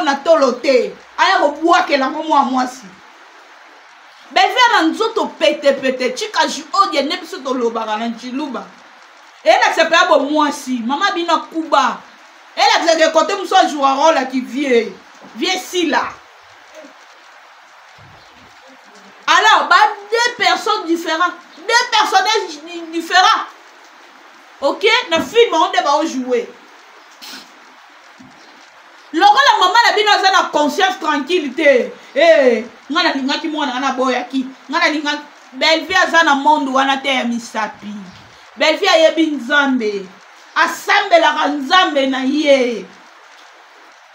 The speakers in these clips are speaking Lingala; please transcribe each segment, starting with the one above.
na tolo te, aya kobwakela yango mwa mwasi. Bellevue na nzoto petepete chika odia nde biso tolobaka na nchiluba elakisa mpe ya bomwasi mama bino akuba elakisa ke kote mosusu ajoua role ya kivie vie sila. Alors ba deux personnes différentes, deux personnages différents, ok, na film yango nde baojoue. Lokola mama na bino aza na conscience tranquille te, eh, ngai nalingaki mwana ngai naboyaki, ngai nalingaki. Bellevue aza na monde wana te ya misapi. Bellevue ayebi Nzambe, asambelaka Nzambe na ye.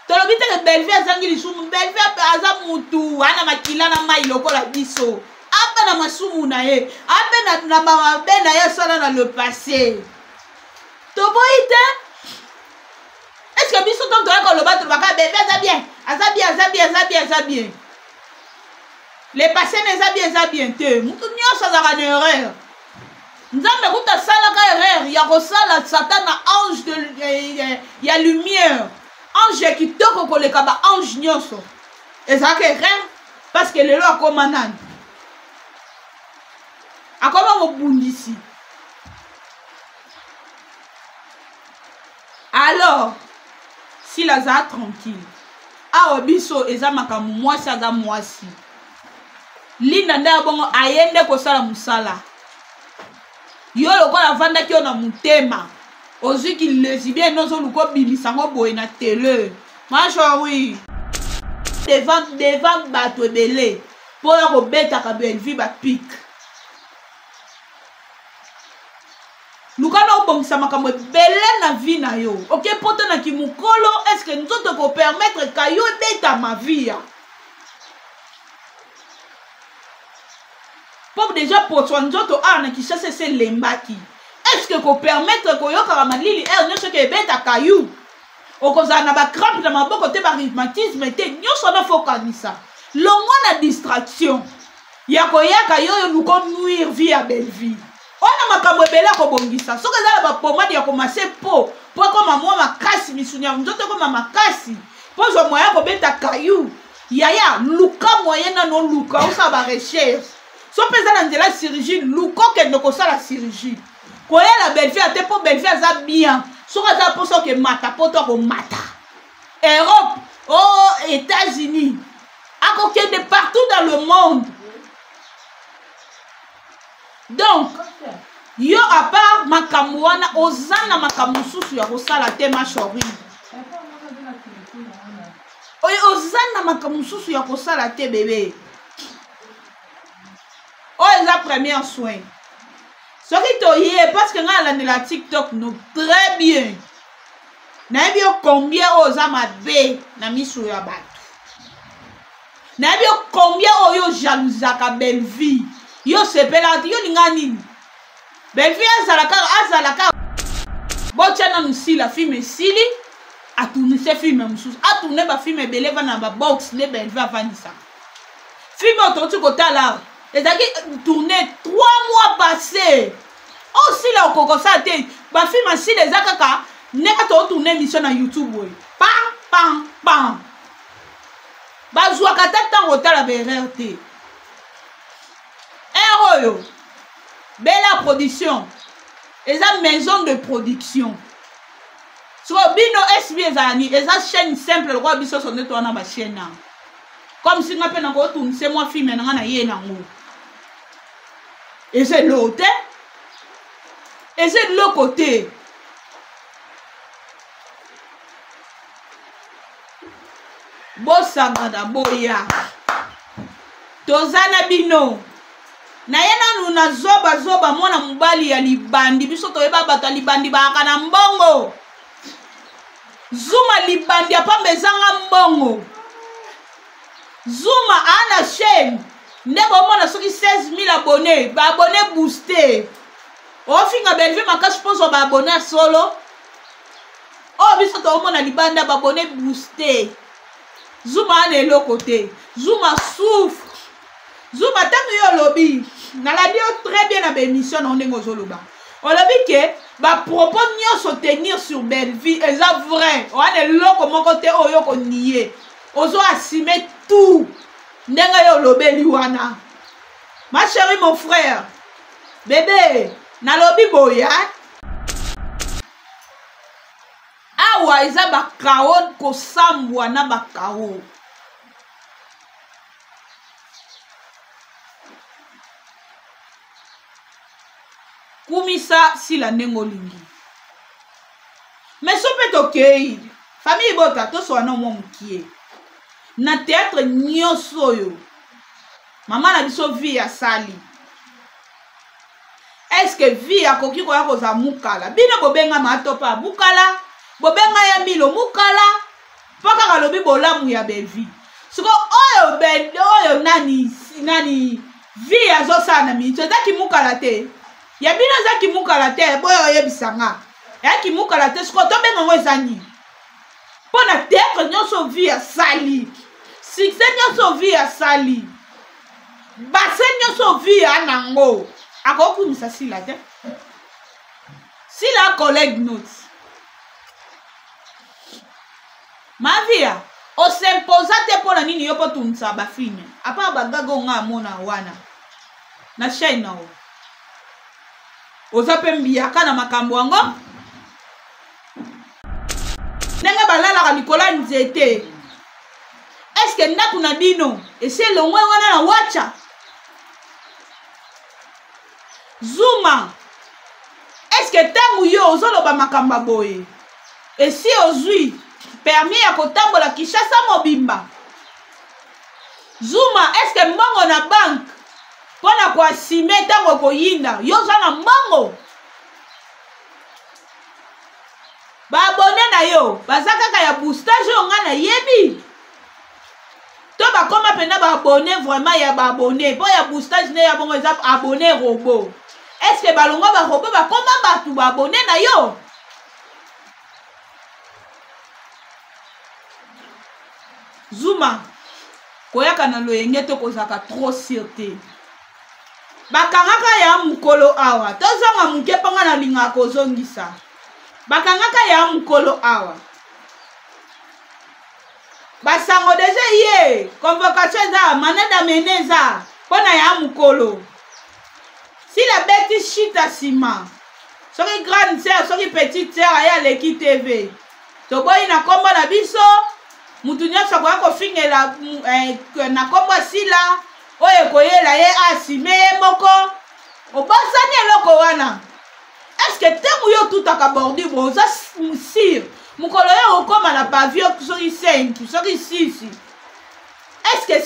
Tolobi te ke Bellevue azangi lisumu. Bellevue aza mutu ana makila na mai lokola biso, ape na masumu na ye, ape na mabe na ye asala na le passé. Toboyi te. Est-ce que biso ntango toyaka koloba, tolobaka Bellevue aza bien, aza bien, aza bien, aza bien, aza bien. Le passé na eza bien, eza bien te. Mutu nyonso azalaka na erreur. Nzambe kuta asalaka erreur ya kosala Satan na ange de, ya lumière, ange ya kitoko koleka ba ange nyonso. Ezalaka erreur parce que lelo akoma nani? Akoma mobundisi. Alors, s'il aza tranquille, awa biso eza makambo mwasi aza mwasi. Linda nde abongo aye nde kosala mosala. Yo lokola avandaki yo na motema, ozwi ki lesbienne ozoluka obimisa yango boye na tele. Majo oui. Devant, devant bato ebele mpo ya kobetaka Bellevue ba pique. Luka na obongisa makambo ebele na vie na yo. Oke poto na kimokolo, est-ce que nzoto ekopermettre ka yo ebetama vie ya? Po déjà poso ya nzoto awa na Kinshasa ese elembaki. Est-ce que kopermettre koyokaka malili heure nyonso ke ebetaka yo? Okozala na ba crampe na maboko te, ba rhumatisme te, nyonso wana faut kanisa. Longwa na distraction ya koyaka yo yo luko nuire vie ya Bellevue. Wana makambo ebele ya kobongisa. Soki eza na ba pomade ya komase po, po ekoma mwa makasi, misuni ya nzoto ekoma makasi, po ozwa moyen ya kobeta caillou. Yaya, luka moyen nano, luka osala ba recherche. Soki mpe eza na nzela chirurgie, luka okende kosala chirurgie. Koyela Bellevue ate po Bellevue aza bien. Soki aza mposa oke mata poto akomata. Europe, oh États-Unis, akokende partout dans le monde. Donc, yo à part makambo wana oza na makambo mosusu ya kosala te ma chérie. Oyo oza na makambo mosusu ya kosala te bébé. Oyo eza premier soin. Soki toye parce que ngai nalandela TikTok no très bien. Nayebi yo combien oyo oza mabe na miso ya bato. Nayebi yo combien oyo jalousaka Bellevue. Yo sepelaka te, yo linga nini? Bellevue azalaka, azalaka. Botia nanu sila film esili, atournise film mosusu, atourne ba film ebele vana na ba box nde Bellevue avandisaka. Film oyo touti kotala ezalaki tourne 3 mois passé. Oyo sila okokosala te, ba film ya sila eza kaka ndenge totourne émission na YouTube oyo. Pam pam pam. Bazwaka ata ntango otala ba erreur te. Erreur oyo Bella Production eza maison de production. So bino SB ezala ni eza chaîne simple lokola biso so nde towana ba chaîne na. Comme si nga pe na ko tourner moi film na nga na ye nango. Eza eloko te. Eza eloko te. Bosangana boya. Toza na bino. Na ye nanu na zoba zoba mwana mobali ya libandi. Biso toyeba bato ya libandi baaka na mbongo. Zuma libandi ya pamba ezanga mbongo. Zuma a na chaîne nde bomona soki 16 000 abonnés, ba abonnés boostés. Ofinga Bellevue makasi mpo ozwa ba abonnés solo. Oyo biso toomona libanda ba abonnés boostés. Zuma ana eloko te. Zuma souffre. Zuma ntango yo olobi, nalandi yo très bien na ba émission na yo ndenge ozoloba. Olobi ke ba propos nyonso tenir sur Bellevue eza vrai. Wana eloko moko te oyo ko nier. Ozo assumer tout ndenge yo olobeli wana. Ma chérie, mon frère, bébé, nalobi boye, hein? Awa eza bakao kosambwa na bakao. Kumisa sila ndenge olingi. Mais so mpe tokei famille bota tosola na mwa mokie na théâtre nyonso oyo mama na biso vie asali. Est-ce que vie akoki koya kozala mukala? Bino bobenga matopa mukala, bobenga ya milo mukala, mpo kaka alobi bolamu ya Bellevue. Siko oyo ben, oyo nani nani vie azosala na miniti eza kimukala te. Ya bino eza kimukala te, boyo oyebisa nga. Ya kimukala te, siko tobenga ngo eza nini? Mpo na théâtre nyonso vie asali, succès nyonso vie asali, bassin nyonso vie ya nango, akokumisa sila te. Sila collègue note. Mavia, osimposa te mpo na nini yo mpo tunisa bafilme apa bagaga onga amona wana na chaîne na yo oza mpe mbiyaka na makambo yango ndenge balalaka likolo ya nzete. Eske ndako na bino esi elongwe wana na wacha Zuma? Eske ntango yo ozoloba makambo ya boye esi ozwi permis ya kotambola Kinshasa mobimba? Zuma, eske mbongo na banke mpo na koasime ntango ekoyinda yo oza na mbongo? Baabone na yo baza kaka ya boostage oyo ngai nayebi to bakoma mpena baabone vraiment ya baabone mpo ya boostage nde ya bongo eza abone robot. Eske balongwa barobot bakoma bato baabone na yo? Zuma, koyaka na loyenge to kozalaka trop sur te. Bakangaka ya mokolo awa tozonga moke mpo nga nalingaka kozongisa. Bakangaka ya mokolo awa basango deja ye convocation eza manada mene eza mpo na ya mokolo. Sila beti shita nsima soki grande sœur soki petite sœur aye aleki TV toboyi na kombo na biso mutu nyonso akoya kofingela na kombo ya Sila oyo ekoyela ye asime ye moko. Obosani eloko wana. Est-ce que ntango yo otutaka bordure boye oza sire mokolo yo okóma na pavio soki 5 soki 6? Est-ce que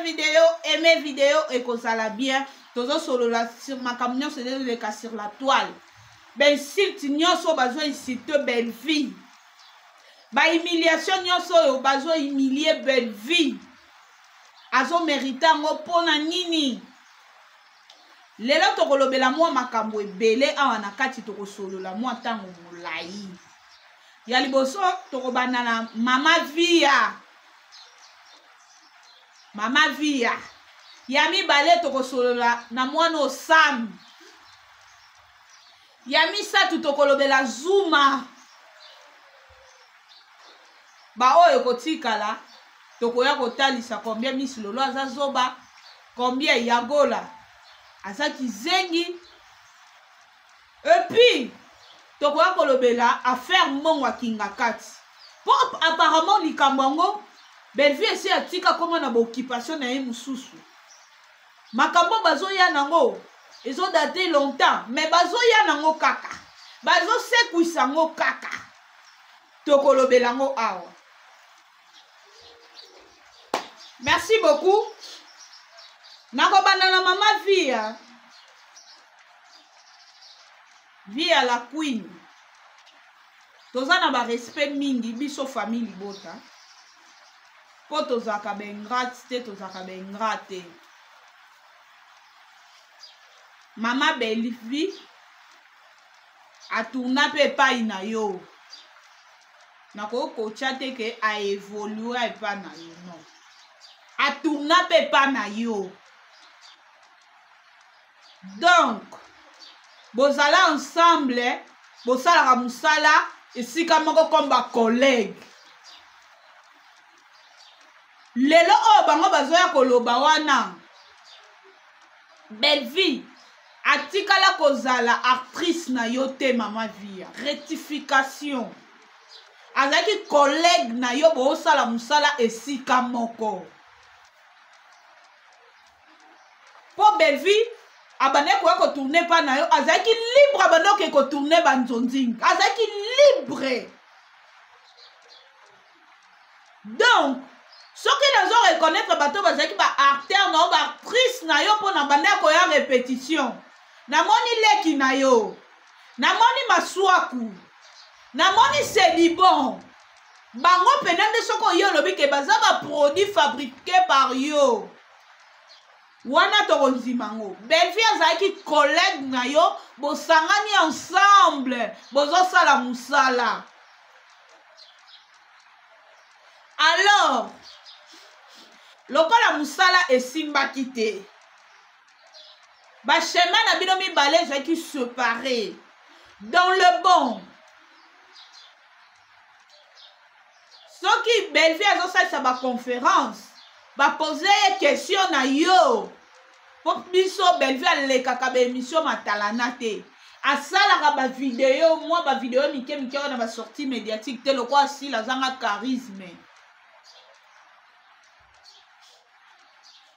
vidéo aime vidéo ekozala bien. Tozosolola sur makambo nyonso ezoleka sur la toile, bainsulte nyonso bazo insulte Bellevue, bahumiliation nyonso oyo bazo humilie Bellevue, azomerite yango mpona nini? Lelo tokolobela mwa makambo ebele awa na kati, tokosolola mwa ntango molai. Ya liboso tokobanda na Mama Via. Mama Via ya mibale tokosolola na mwana Osam. Ya misato tokolobela Zuma. Baoyo ekotikala tokoya kotalisa combien Miss Lolo aza zoba, combien Yagola aza kizengi. Et puis tokoya kolobela affaire mbongo ya Kingakati, po apparemment likambo yango Bellevue esi atika koma na baoccupation na ye mosusu. Makambo bazoya nango ezodate longtemps, mais bazoya nango kaka, bazosekwisa yango kaka, tokolobela yango awa. Merci beaucoup. Nakobanda na Mama Via, Via la Queen. Toza na barespect mingi biso famille libota, mpo tozalaka baingrate te, tozalaka baingrat te. Mama Bellevue atourna mpe epai na yo. Nakoki kotya te ke aevolua epa na yo, non. Atourna mpe epa na yo. Donc bozala ensemble, bosalaka mosala esika moko comme bacollègue. Lelo oyo bango bazoya koloba wana, Bellevue atikala kozala actrice na yo te. Mama Via, rectification, azalaki collègue na yo, bosala mosala esika moko. Mpo Bellevue abandaki koya kotourne mpa na yo, azalaki libre, abandaki oke kotourne banzonzinga, azalaki libre. Donc soki nazo reconnaître bato bazalaki baacteur na yo, baactrice na yo, mpo na bandaki koya répétition, namoni leki na yo, namoni Maswaku, namoni Sedibon, bango mpena nde soki oye olobi ke baza baproduit fabriqué par yo, wana tokondima yango. Bellevue azalaki collègue na yo, bosangani ensemble, bozosala mosala. Alors lokola mosala esimbaki te, bachemin na bino mibale ezalaki séparé dans le bon. Soki Bellevue azosalisa baconférence, bapose ye question na yo, mpo biso Bellevue alekaka baémission matalana te, asalaka bavideo, mwa bavideo mike mike wana, basortie médiatique te, lokola asila azanga charisme.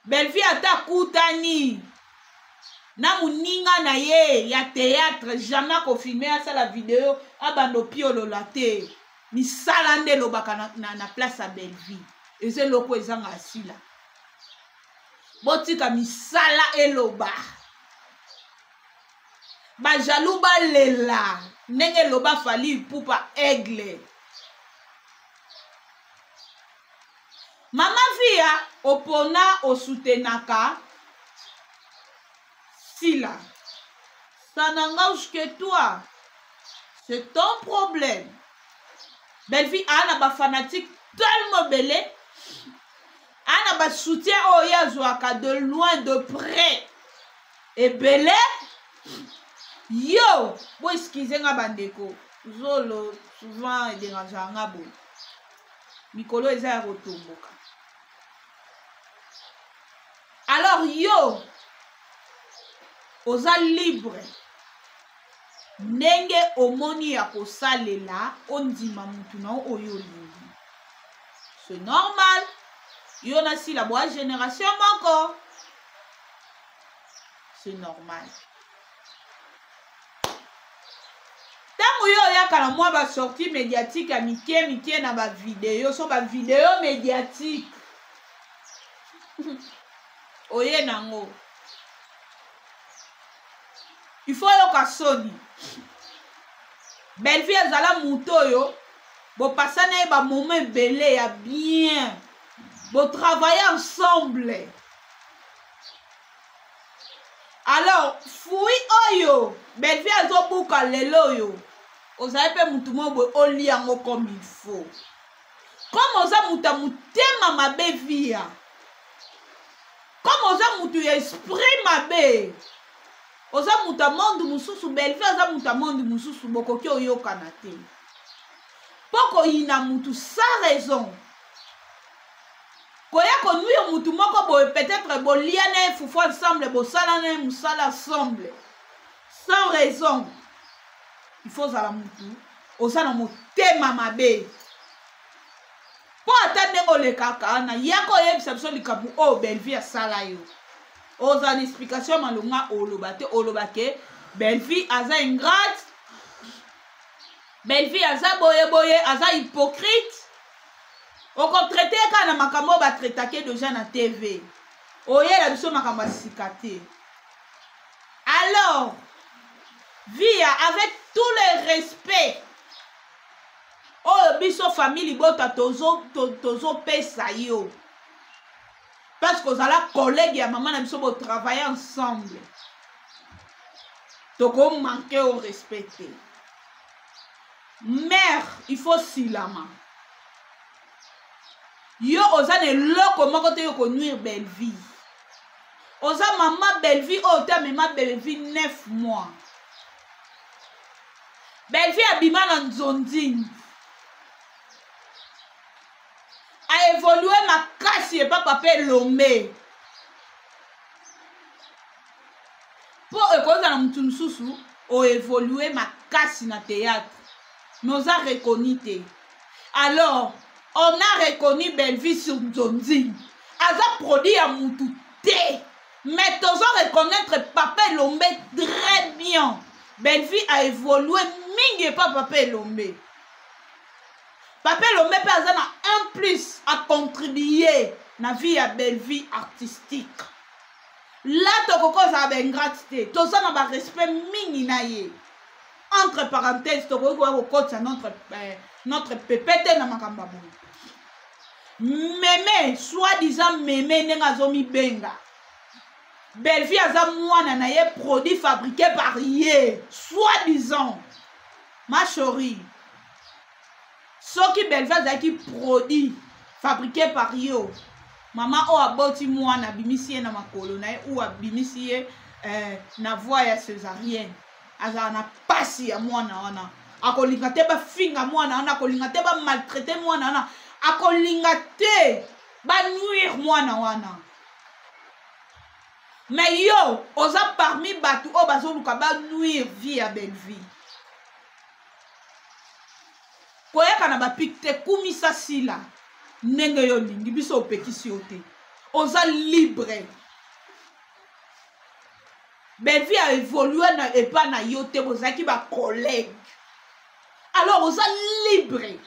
Bellevue ata akutani na moninga na ye ya théâtre, jamais akofilme, asala video, abanda opiolola te. Misala nde elobaka na place ya Bellevue. Eza eloko ezanga asila, botika misala eloba. Bajalou balela ndenge eloba Fally Ipupa aigle. Mama Via, opona osutenaka Sila, ça n'engage que toi, c'est ton problème. Bellevue aa na bafanatique tellement ebele, aa na basoutien oyo ye azwaka de loin, de près ebele. Yo bo excuse nga bandeko, zolo souvent ederangeaka nga boye, mikolo eza ya kotomboka. Alors yo oza libre ndenge omoni ya kosalela, ondima mutu na yo oyo olingi, c'est normal. Yo na Sila bwa génération moko, c'est normal. Ntango yo oyaka na mwa basortie médiatique ya mike mike na bavideo, so bavideo médiatique oye nango, il faut oyoka soni. Bellevue azala moto oyo bopasana ye bamoment ebele ya bien, botravaille ensemble. Alors fruit oyo Bellevue azobuka lelo oyo, ozali mpe motu moko boye olia yango comme il faut. Comme oza moto ya motema mabe Via, comme oza motu ya esprit mabe, oza moto ya monde mosusu, Bellevue aza moto ya monde mosusu, bokoki oyokana te. Mpo koyina motu sans raison, koya konuire motu moko boye, peut-être bolia na ye fufu ensemble, bosala na ye mosala ensemble, sans raison, il faut ozala motu oza na motema mabe. Mpo ata ndenge olekaka wana, yaka oyebisa biso likambo oyo Bellevue asala yo, ozala na explication malonga oloba te. Oloba ke Bellevue aza ingrate, Bellevue aza boyeboye, aza hypocrite. Okotraite ye kaka na makambo oyo batraitake deja na TV, oyela biso makambo ya sika te. Alors Via, avec tout le respect oyo biso famille libota tozopesa tozo yo, parce que ozala collègue ya mama na biso, botravaille ensemble, tokomanke au respect te. Mère, il faut silama. Yo oza na eloko moko te yo ko nuire Bellevue. Oza mama Bellevue oyo te amema Bellevue 9 mois. Bellevue abima na nzonzing. A évoluer makasi epa papa Elombe. Mpo ekozala motu mosusu oévolue makasi na théâtre mais oza reconnu te. Alors on a reconnu Bellevue sur nzonzing. Aza produit ya mutu te. Mais tozo reconnaître papa Elombe très bien. Bellevue a évolué mingi epa papa Elombe. Papa Elombe pe aza na un plus à contribuer na vie ya Bellevue artistique. Là tokoki kozala ba ingrate te, toza na ba respect mingi na ye. Entre parenthèses, tokoki koya kokotisa notre pepe te na makambo ya boye. Meme, soi-disant meme ndenge azomibenga. Bellevue aza mwana na ye, produit fabriqué par ye, soi-disant. Ma chérie, soki Bellevue azalaki produit fabriqué par yo, mama oyo aboti mwana abimisi ye na makolo na ye ou abimisi ye na voie ya césarienne, azala na pasi ya mwana wana, akolinga te bafinga mwana wana, akolinga te ba maltraiter mwana wana, akolinga te ba nuire mwana wana. Mais yo oza parmi bato oyo bazoluka ba nuire vie ya Bellevue. Koyaka na ba pic te, kumisa Sila ndenge yo olingi, biso opekisi yo te, oza libre. Bellevue a évolué na epa na yo te, bozalaki ba collègue, alors oza libre.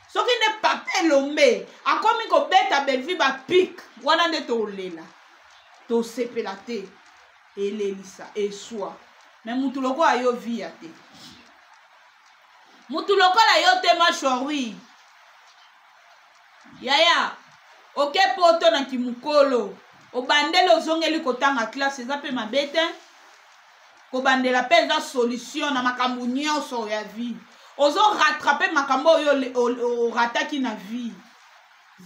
Soki nde papa Elombe akomi kobeta Bellevue ba pic wana nde tolela, tosepela te, elelisa eswa. Mais mutu lokola yo vie ya te, mutu lokola yo te ma chérie. Yaya, oke poto na kimukolo, obandeli ozongeli kotanga classe, eza pe mabe te. Kobandela pe eza solution na makambo nyonso ya vie. Ozo rattraper makambo oyo orataki na vie.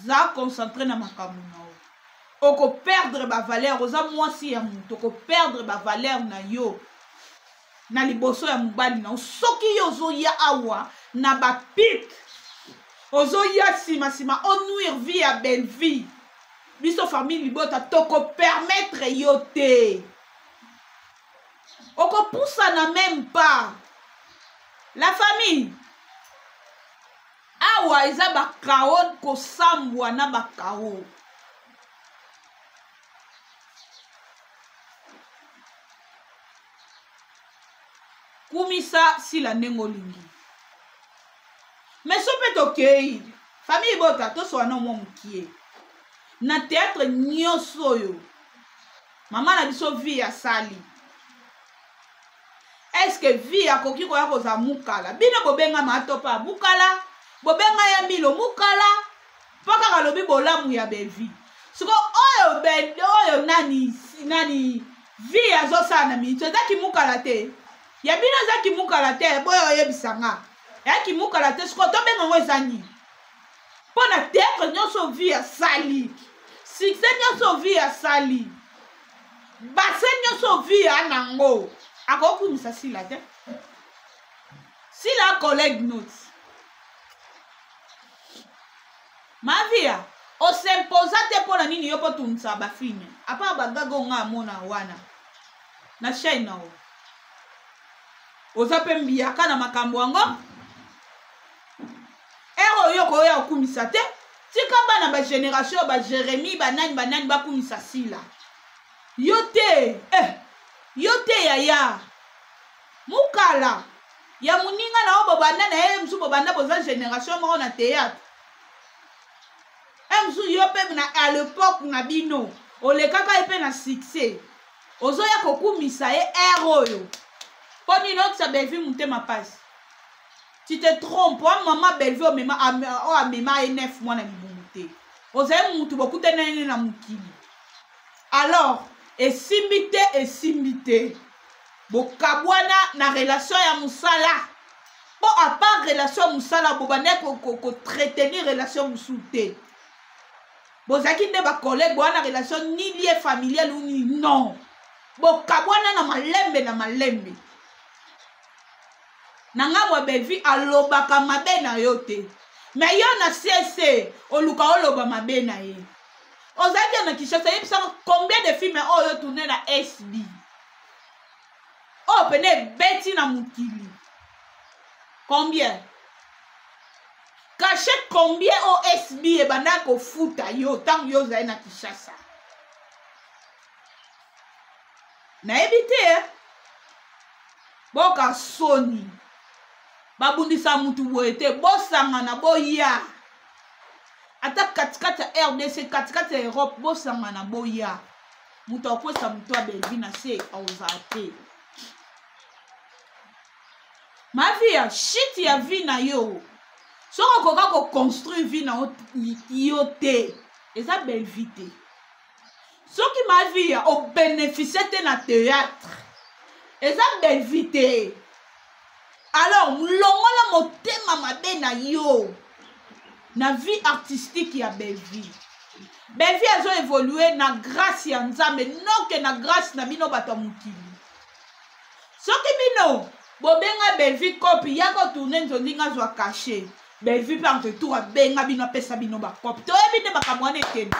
Za concentré na makambo na yo. Oko perdre ba valeur, oza mwasi ya moto, oko perdre ba valeur na yo na liboso ya mobali na yo. Soki yo ozoya awa na ba pic, ozoya sima sima o nuire vie ya Bellevue, biso famille libota toko permettre yo te. Okopusana même pas. La famille awa eza ba kao kosambwa na ba kao. Kumisa Sila ndenge olingi. Mais so pe tokei famille bota toswana mwa mokie na théâtre nyonso oyo mama na biso vie asali. Est-ce que vie akoki koya kozala mukala? Bino bobenga matopa mukala, bobenga ya milo mukala, mpo kaka lobi bolamu ya Bellevue. Siko oyo ben, oyo nani, nani vie azosala na minute eza kimukala te. Ya bino eza kimukala te, boyo oyebisa nga. Ya kimukala te, siko tobenga ngo eza nini? Mpo na théâtre nyonso vie asali, succès nyonso vie asali, bassin nyonso vie ya nango, akokumisa Sila te. Sila collègue note. Mavia, osimposa te mpo na nini yo mpo tunisa ba filme? A part ba gaga oyo nga amona wana na chaîne na yo. Oza pe mbiyaka na makambo yango. Ero oyo koya okumisa te. Tika bana ba génération ba Jérémie ba nani ba nani bakumisa Sila. Yo te, yo te yaya. Mukala ya muninga na yo bobanda na ye mosusu bobanda boza génération moko na théâtre. Mosusu yo pe na à l'époque na bino olekaka ye pe na succès. Ozoya kokumisa ye ere oyo. Mpo nini okisa Bellevue motema pasi? Tu te trompes, wa maman Bellevue omema, o amema ye 9 mois na libumu te. Ozali mutu bokutani na ye na mokili. Alors, esimbi te, esimbi te. Bokabwana na relation ya musala. Mpo à part relation ya mosala bobandaki kotretenir ko, ko relation mosusu te. Bozalaki nde bacollègue, boa na relation ni lie familial ou ni non. Bokabwana na malembe na malembe. Na ngambo ya Bellevue alobaka mabe na yo te. Mais yo na CC oluka oloba mabe na ye. Ozalaki na Kinshasa, yebisaka combien de films oyo tourne na SB. Oyo pene ebeti na mokili. Combien? Cachet combien o SB ebanda kofuta yo ntango yo ozali na Kinshasa? Nayebi te. Eh? Boka soni. Babundisa mutu boye te, bosangana boya. Ata katikati ya RDC, katikati ya Europe, bosangana boya. Moto akwesa moto ya Bellevue na se akozala te. Mavia, shit ya vie na yo. Soki okoka ko construire vie na yo te, eza Bellevue te. Soki Mavia o bénéficier te na théâtre, eza Bellevue te. Alors longola motema mabe na yo na vie artistique ya Bellevue. Bellevue azo évoluer na grâce ya Nzambe, noke na grâce na bino bato ya mokili. Soki bino bobenga Bellevue copie ya ko tourner nzondi nga zwa cachet. Bellevue pe en retour abenga bino apesa bino ba copie. Toyebi nde makambo wana ekende.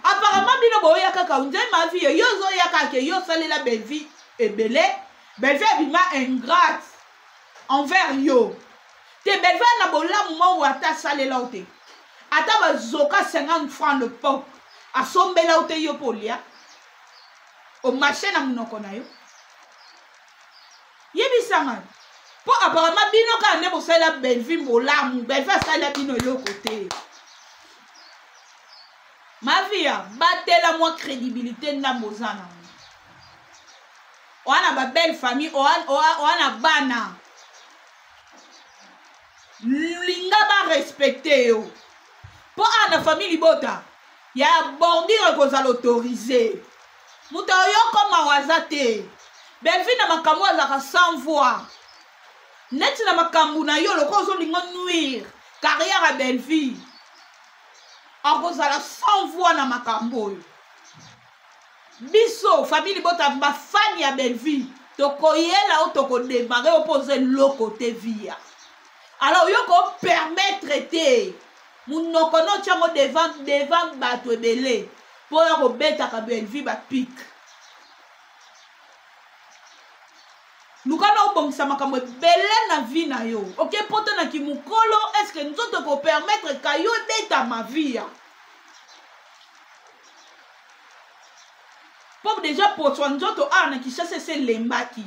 Apparemment bino boya kaka nzai ma vie yo ozoya kaka ke yo osalela Bellevue ebele. Bellevue abima ingrate envers yo. Te Bellevue na bolamu moko ata asalela yo te. Ata bazoka 50 francs le pop asombela yo te yo mpo olia. Omashe na monoko na yo. Yebisa ngai. Po apparemment bino kaka nde bosalela Bellevue bolamu. Bellevue asalela bino eloko te. Mavia, batela mwa crédibilité ndambo oza nango. Oa na ba belle famille, oa na bana. Linga ba respecter yo. Po a na famille libota ya bordure ekozala autorisé. Moto oyoko mawa aza te. Bellevue na makambo azalaka sans voix. Neti na makambo na yo lokola ozolinga nuire carrière ya Bellevue. Akozala sans voix na makambo oyo. Biso famille libota ba fan ya Bellevue tokoyela o tokodemare o mpo oza eloko te via. Alors yo ko permettre te munoko no tiango devant devant bato ebele mpo ya kobetaka Bellevue ba pique. Luka na obongisa makambo ebele na vie na yo. Oke poto na kimukolo, est-ce que nzoto ko permettre kayo ebetama via? Po déjà poso ya nzoto awa na Kinshasa ese elembaki.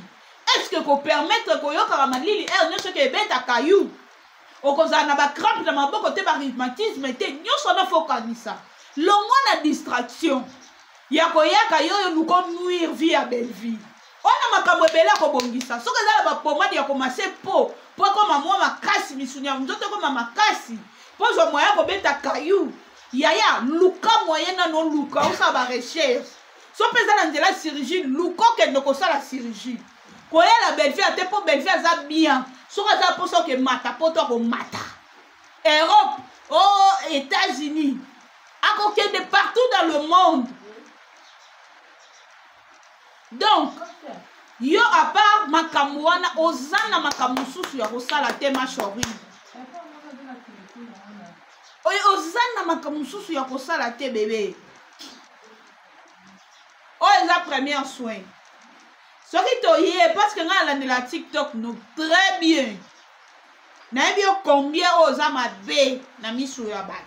Est-ce que ko permettre koyokaka malili heure nyonso ke ebeta kayu? Okozala na ba crampe na maboko te, ba rhumatisme te, nyonso wana faut okanisa. Longwa na distraction ya koyaka yo yo luka nuire vie ya Bellevue. Wana makambo ebele ya kobongisa. Soki eza na ba pomade ya komase po, po ekoma mwa makasi, misuni ya nzoto ekoma makasi, po zwa moyen ya kobeta kayu. Yaya, luka moyen nano oluka, osala ba recherche. So mpe eza na nzela chirurgie, luka okende kosala chirurgie. Koyela Bellevue ate po Bellevue aza bien. Soki aza mposa oke mata poto akomata. Europe, oh États-Unis, akokende partout dans le monde. Donc, yo à part makambo wana oza na makambo mosusu ya kosala te ma chérie. Oyo oza na makambo mosusu ya kosala te bebe. Oyo eza première soin. Soki toye parce que ngai nalandela TikTok no très bien. Nayebi yo combien oyo oza mabe na miso ya bato.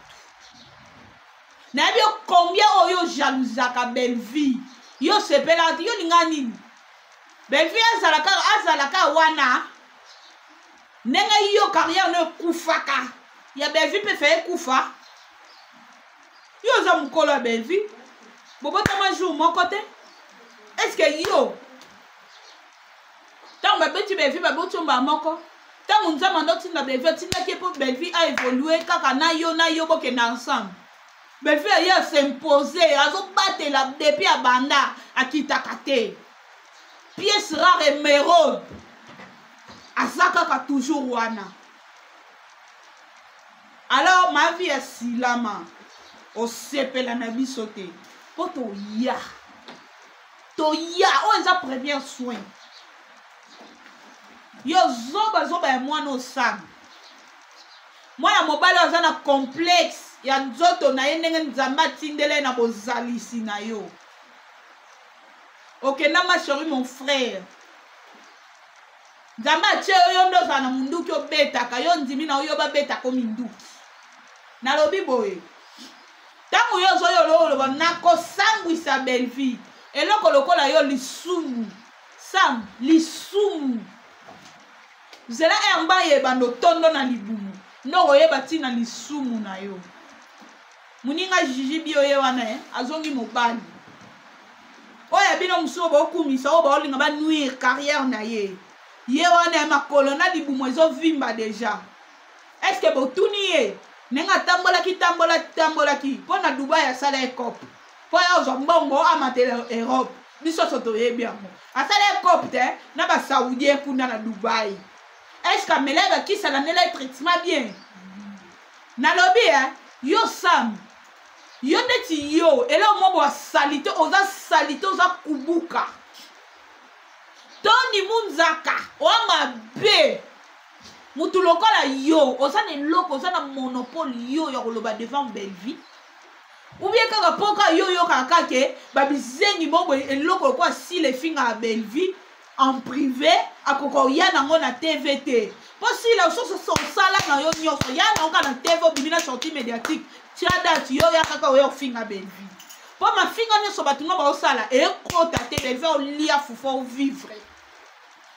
Nayebi yo combien oyo jalousaka Bellevue. Yo sepelaka te, yo linga nini? Bellevue azalaka azalaka wana ndenge yo carrière no ekufaka ya Bellevue mpe fa ekufa. Yo oza mokolo ya Bellevue, bobotama jour moko te. Est-ce que yo ntango babeti Bellevue baboti yo mbala moko? Ntango Nzambe ando tinda Bellevue, atindaki ye mpo Bellevue a évoluer kaka na yo na yo bokenda ensemble. Bellevue aye a s'imposer, azobatela depuis abanda akitaka te. Pièce rare émeraude. Aza kaka toujours wana. Alors ma vie ya silama osepela na biso te mpo toya toya oyo eza première soin yo zoba zoba ya mwana osama mwana mobali oyo aza na complexe ya nzoto na ye ndenge nzambe atindela ye na bozalisi na yo okenda ma chérie mon frère nzambe atie yo yo nde ozala na munduki obetaka yo ndimi na yo babetako minduki nalobi boye ntango yo ozoyo oloba nakosambwisa bellevie eloko lokola yo lisumu sam lisumu zela ere bayeba ndotondo na libumu nde okoyeba ntina lisumu na yo moninga jiji bio ye wana eh, azongi mobali oyo ya bino mosusu bokumisa oyo baolinga banuire carrière na ye ye wana ya makolo na libumu ezovimba deja estce botuni ye ndenge atambolaki tambola tambolaki mpo na dubai asala ecope mpo ya ozwa mbongo amatela europe biso nyonso toyebi yango asala ecope te na basaudien kuna na dubai estce amela ye bakisi alandela ye traitement bien nalobi e yo sam yo ndeti yo eloko moko ya salite oza salite oza kubuka tony munzaka oa mabe mutu lokola yo oza na eloko oza na monopole yo ya koloba devant bellevie ubie kaka mpo kaka yo oyokaka kaka ke babizengi moko boye eloko lokola sila efingaka bellevie en privé akoka oya nango na tv te mpo sila osososo osala na yo nyonso ya nango kaka na tv obimi na sortie médiatique tia date yo ya kaka oya ofinga bellevie mpo mafinga nyonso bato no baosala ekota te bellevie olia fufu ovivre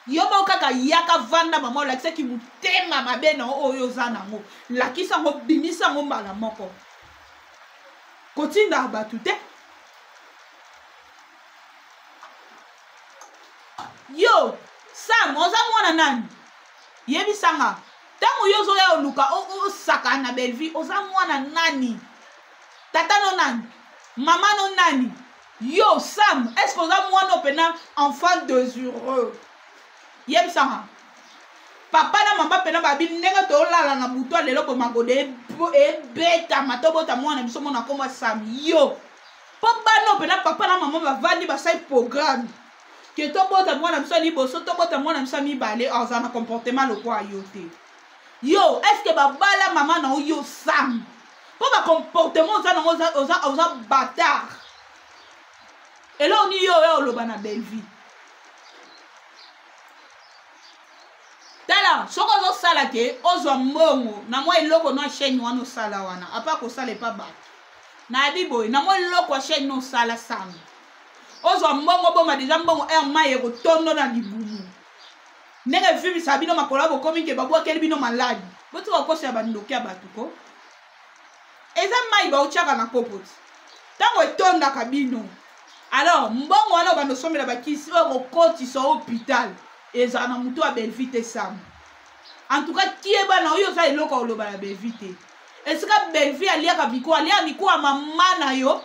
yo moko kaka yaka vanda mama olakisaki motema mabe na oyo oza nango lakisa yango bimisa yango mbala moko kotindaka bato te yo sam oza mwana nani yebisanga ntango yo ozoya oluka osakana na bellevue oza mwana nani tata no nani mama no nani yo sam est ce que oza mwana oyo mpena enfant désireux yebisanga papa na mama mpena babi ndenge tolala na butu ya lelo bomagoda ebetama tobota mwana biso mona nkombo sam yo mpo bana oyo mpena papa na mama bavandi basali programme ke tobota mwana biso ya liboso tobota mwana biso ya mibale azala na comportement lokola yo te yo estce babala mama na yo sam mpo bacomportement oza nango oza, oza, oza batard eloko nini yo oya oloba na bellevie tala soki ozosala ke ozwa mbongo na mwa eloko na chaîne wana osala wana apa kosala epa bato nayebi boye na mwa eloko ya chaîne osala sango ozwa mbongo boma deja mbongo air mai ekotondo na libumu ndenge evimbisaka bino makolo ya bokomi ke babwakeli bino maladi botika kokosela bandoki ya bato ko eza mai baotiaka na kopo ti ntango etondaka bino alors mbongo wana obanda osombela bakisi oyo kokotisa hôpital ezala na motu ya belvi te sam en tout cas kieba na oyo oza eloko ya koloba na belvi te esika belvi aliaka mikuwa aliaka mikuwa mama na yo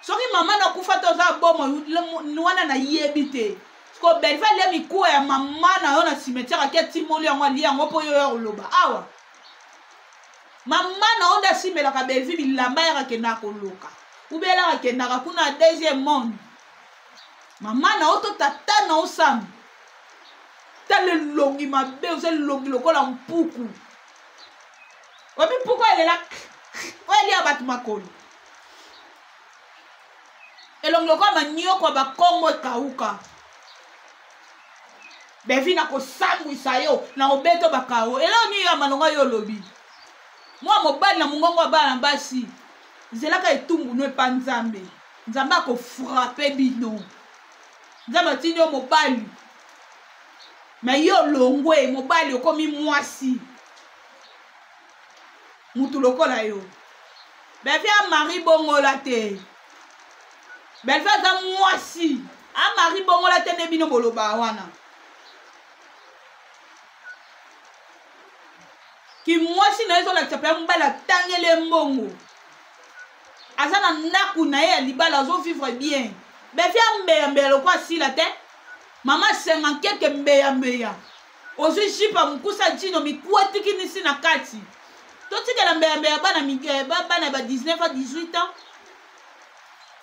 soki mama nakufa te oza bomo wana nayebi te siko belvi alia mikuwa ya mama na yo na cimetière ake atimoli yango alia yango mpo yo ya koloba awa mama na yo nde asimbelaka belvi bilamba yaka akendaka koloka ubelaka akendaka kuna ya deuxième monde mama na yo to tata na yo sam tala elongi mabe oza elongi lokola mpuku oyebi mpuku elela oyo elia bato makolo elongi lokola manioko ya bakongo ekauka bevi nakosambwisa yo na obeto bakao eloko nini ya malonga yo olobi mwa mobali na mongongo ya bana basi zelaka etumbu no epa nzambe nzambe akofrape bino nzambe atindi yo mobali me yo olongwe mobali okomi mwasi mutu lokola yo belvi amari bongola te belvi aza mwasi amari bongola te nde bino boloba wana kimwasi na ye ezolakisa mpenza mobali atangeli ye mbongo aza na ndako na ye ya libala azovivre bien befi ambeyambeya lokola asila te. Mama 50 quelque mbeya mbeya. Ozwi jupe ya mokusa jino mikwetikinisi na kati. Totikela mbeya mbeya bana eh, bana ba 19 à 18 ans.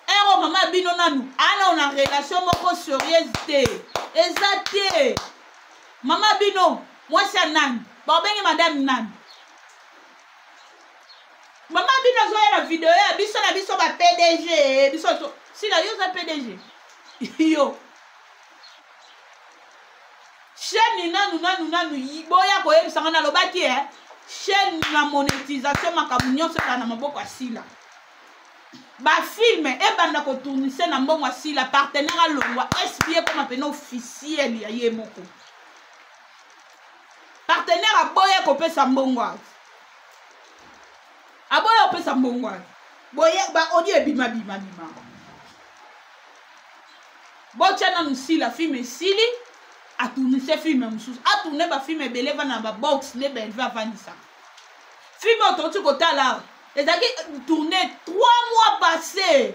Ero mama bino nanu ana na relation moko sérieuse te. Eza te. Mama bino mwasi ya nani? Babengi madame nani? Mama bino azoya na video ya biso na biso ba PDG biso so sila yo oza PDG yo chaîne nanu nanu nanu boya koyebisa nga nalobaki e chaîne na monétisation makambo nyonso ezala na maboko ya sila bafilme ebanda kotournise na mbongo ya sila partenaire alongwa sb ekoma mpena officiel ya ye moko partenaire aboya kopesa mbongo awa aboya kopesa mbongo awa boye ba audio ebima bima bima botya nanu sila filme esili atournise filme mosusu atourne bafilme ebele evanda na babox nde belve avandisaka filme oyo touti kotala awa ezalaki tourne 3 mois passé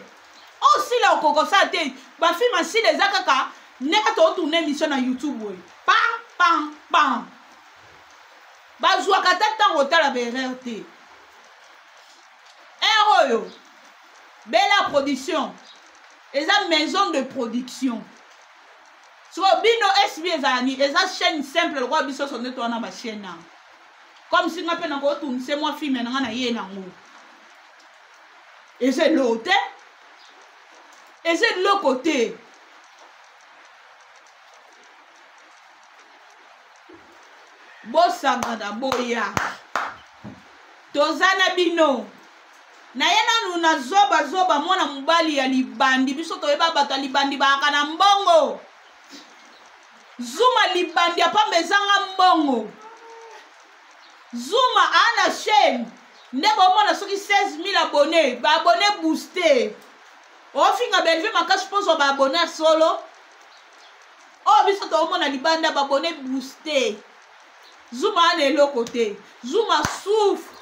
osila oh, okokosala te bafilme asila eza kaka ndenge totourne émission na youtube oyo pam pam pam bazwaka ata ntango otala baerreur te ere oyo bela production eza maison de production sikoyo bino sb ezala nini eza chaîne simple lokola biso so nde towana bachaîne yango comme si nga mpe nakotunise mwa filme na nga na ye nango eza eloko te eza eloko te bosangana boya toza na bino naye nanu na zoba zoba mwana mobali ya libandi biso toyeba bato ya libandi baaka na mbongo zuma libandi ya pamba ezanga mbongo zuma aa na chaîne nde bomona soki 16000 abonne baabonne booste ofinga bellevue makasi mpo ozwa baabonne ya solo oyo biso toomona libanda baabonne booste zuma ana eloko te zuma souffre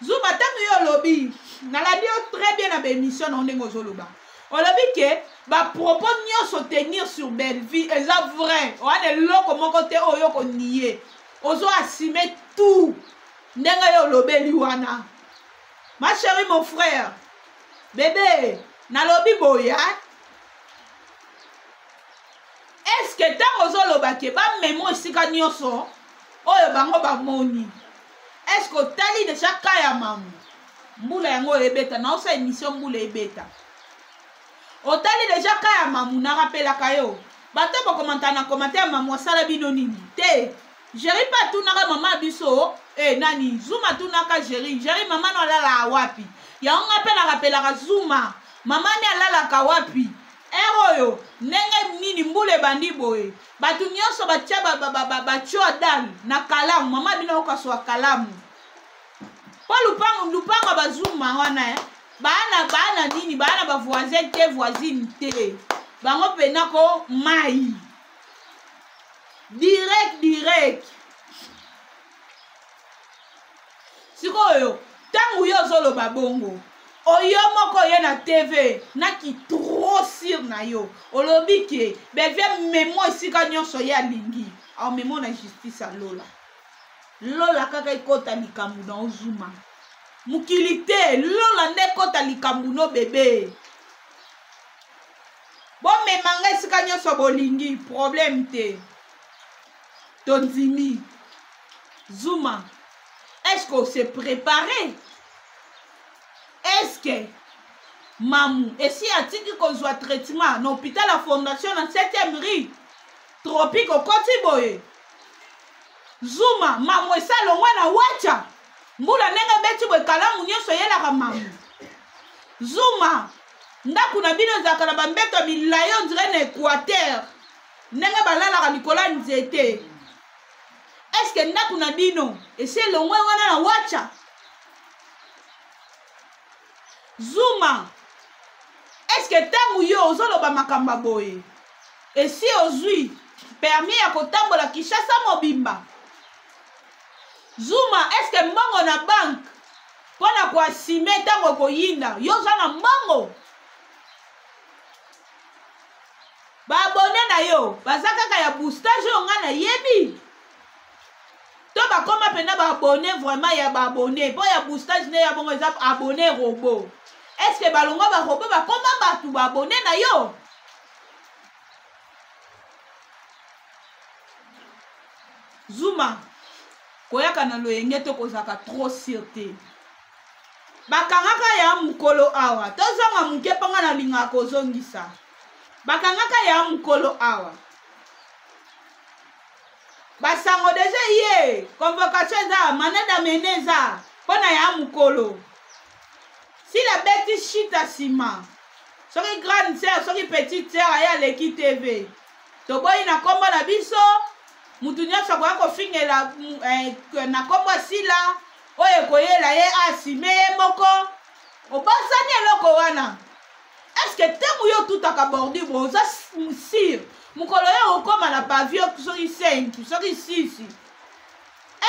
zuma ntango yo olobi nalandi yo très bien na baémission na yo ndenge ozoloba olobi ke bapropos nyonso tenir sur bellevue eza vrai wana eloko moko te oyo okonie ozo assume tout ndenge yo olobeli wana ma chérie mon frère bebe nalobi boye eske ntango ozoloba ke bamemo esika nyonso oyo bango bamoni eske otali deja ka ya mamu mbula yango oyo ebeta naosa emission mbula ebeta otali deja ka ya mamu narapelaka yo bato bokomanta na commentaire mamu asala bino nini te jeri mpe atunaka mama biso e nani zuma atunaka jeri jeri mama no alalaka wapi yango nga mpe narapelaka zuma mama ni alalaka wapi ere oyo ndenge nini mbula ebandi boye bato nyonso batya batyo adal na kalamu mama bino okaswa kalamu mpo lupango lupango bazuma wana eh. baana baana nini baana bavoisin te voisine te bango mpena ko mai direct direct sikoyo ntango yo ozoloba bongo oyo moko oye na tv na ki trop sur na yo olobi ke bellevue memo esika nyonso ye alingi amemo na justice ya lola lola kaka ekota likambo na ozuma mokili te lola nde ekota likambo no bebe bomema nga esika nyonso bolingi problème te tondimi zuma est ce que ose prépare est ce que mamu esi atiki kozwa traitement na hôpital ya fondation na 7e rue tropique okoti boye zuma mamu esi alongwa na wacha mbula ndenge ebeti boye kalamu nyonso eyelaka mamu zuma ndako na bino ezalaka na bambeto ya milai ondire na équateur ndenge balalaka likolo ya nzete eske ndako na bino esi elongwe wana na wacha zuma eske ntango yo ozoloba makambo ya boye esi ozwi permis ya kotambola kinshasa mobimba zuma eske mbongo na banke mpo na koasime ntango ekoyinda yo oza na mbongo. Baabone na yo baza kaka ya boostage oyo ngai nayebi to bakoma mpena baabone vraiment ya baabone mpo ya boostage nde ya bongo eza abone robot. Estce balongwa barobot bakoma bato baabone na yo? Zuma koyaka na loyenge to kozalaka trop sur te. Bakangaka ya mokolo awa, tozonga moke mpo nga nalingaka kozongisa. Bakangaka ya mokolo awa, basango deja ye convocation eza manada mene eza mpo na ya mokolo. Sila beti shita nsima, soki grande sœur soki petite sœur aye aleki TV, toboyi na nkombo na biso. Mutu nyonso akoya kofingela na nkombo ya Sila oyo ekoyela ye asime ye moko. Obosani eloko wana. Estce ntango yo otutaka bordure bo oza sire mokolo yo okóma na pavio soki 5 soki 6,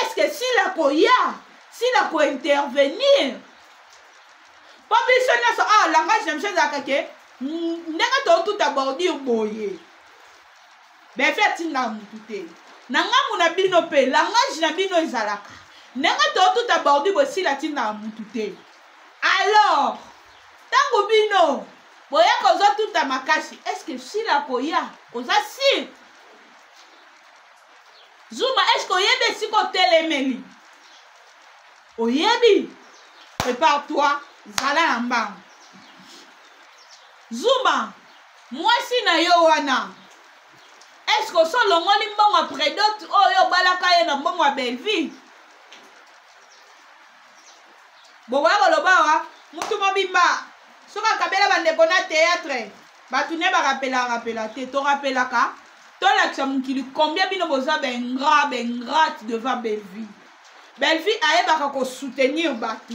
estce Sila koya, Sila kointervenir? Mpo biso nyonso awa langage na biso ezalaka ke ndenge totuta bordure boye, Befe atindaka mutu te na ngambu na bino, mpe langage na bino ezalaka ndenge totuta bordure boye, Sila atindaka mutu te. Alors ntango bino boyaka ozotuta makasi, estce Sila koya? Oza sire Zuma, estce oyebi esika otelemeli? Oyebi? Prépare toi, zala na mbangu. Zuma, mwasi na yo wana, estce oso olongoli mbongo ya predote oyo obalaka ye na mbongo ya Bellevue? Bokoya koloba awa mutu mobimba soki akabela bandeko na théâtre, bato ne barapelaka rapela te. Torapelaka, tolakisa mokili combien bino boza baingrat, baingrate devant Bellevue. Bellevue ayebaka kosoutenir bato,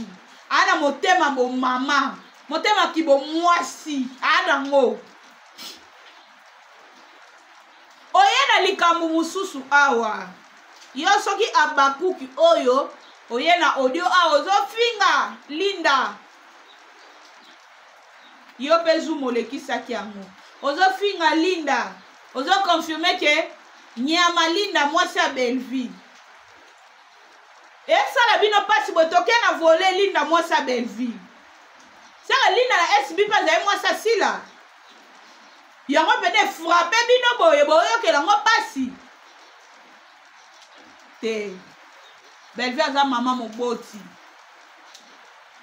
aa na motema bomama, motema kibomwasi aa nango. Oye na likambo mosusu awa, yo soki abakuki oyo oye na audio awa ozofinga Linda, yo mpe Zuma olekisaki yango, ozofinga Linda, ozokonfirme ke nyama Linda mwasi ya Bellevue. Esala bino mpasi boye, toke na vole Linda mwasi ya Bellevue. Saka Linda na SB mpe azali mwasi ya Sila, yango mpene efrape bino boye, boyokela yango mpasi te. Bellevue aza mama moboti,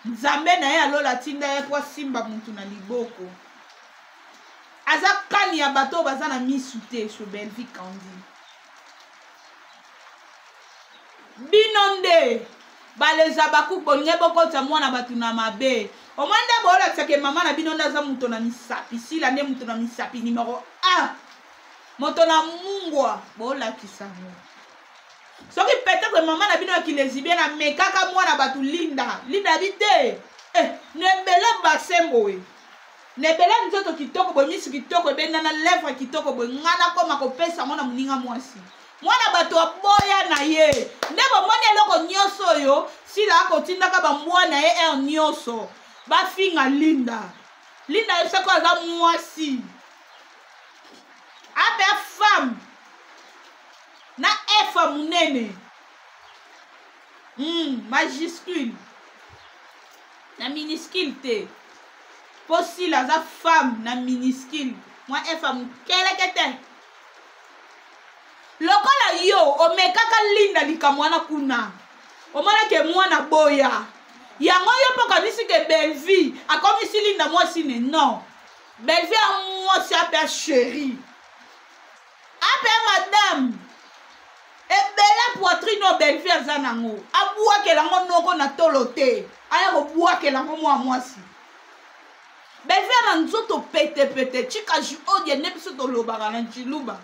Nzambe na ye alola atinda ye po asimba mutu na liboko. Aza kani ya bato oyo baza na misu te. So Bellevue Kandi, bino nde baleza bakuku, bolingi bokotisa mwana bato na mabe. Omoi nde boolakisaka mama na bino nde aza moto na misapi. Sila nde moto na misapi numero 1, moto na mungwa, boolakisa ngo. Soki peut-être mama na bino ya kilesibien amekaka mwana bato Linda, Linda abi te na ebele basin boye, na ebele nzoto kitoko boye, misu kitoko ebendana, lèvre kitoko boye, ngai nakoma kopesa yango na moninga mwasi. Mwana bato aboya na ye nde bomoni eloko nyonso oyo Sila akotindaka bambwa na ye heure nyonso bafinga Linda. Linda ayebisaki aza mwasi ape femme na F monene, majuscule na minuscule te, mpo Sila aza femme na minuscule, mwa F ya mokeleke te. Lokola yo omekaka Linda likambo wana kuna, omonake mwana boya yango, yo mpo okanisi ke Bellevue akomisi Linda mwasi ne? Non, Bellevue ya mwasi ape ya chéri, ape ya madame. Ebele poitrine oyo Bellevue aza nango, abwakela yango noko na tolo te, aya kobwakela yango mwa mwasi. Bellevue na nzoto petepete chika juodie nde biso tolobaka na nchiluba,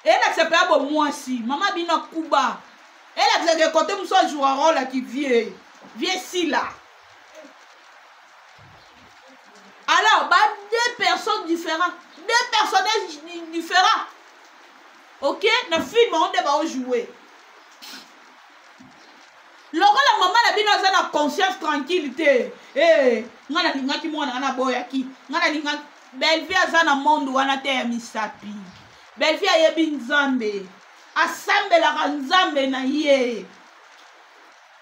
elakisa mpe ya bomwasi mama bino akuba, elakisaka ekote mosu ajoua role ya kivie vie Sila. Alors ba deux personnes différentes, deux personnages différents, ok, na film yango nde baojoue. Lokola mama na bino aza na conscience tranquille te, ngai nalingaki mwana ngai naboyaki, ngai nalingaki. Bellevue aza na monde wana te ya misapi. Bellevue ayebi Nzambe. Asambelaka Nzambe na ye.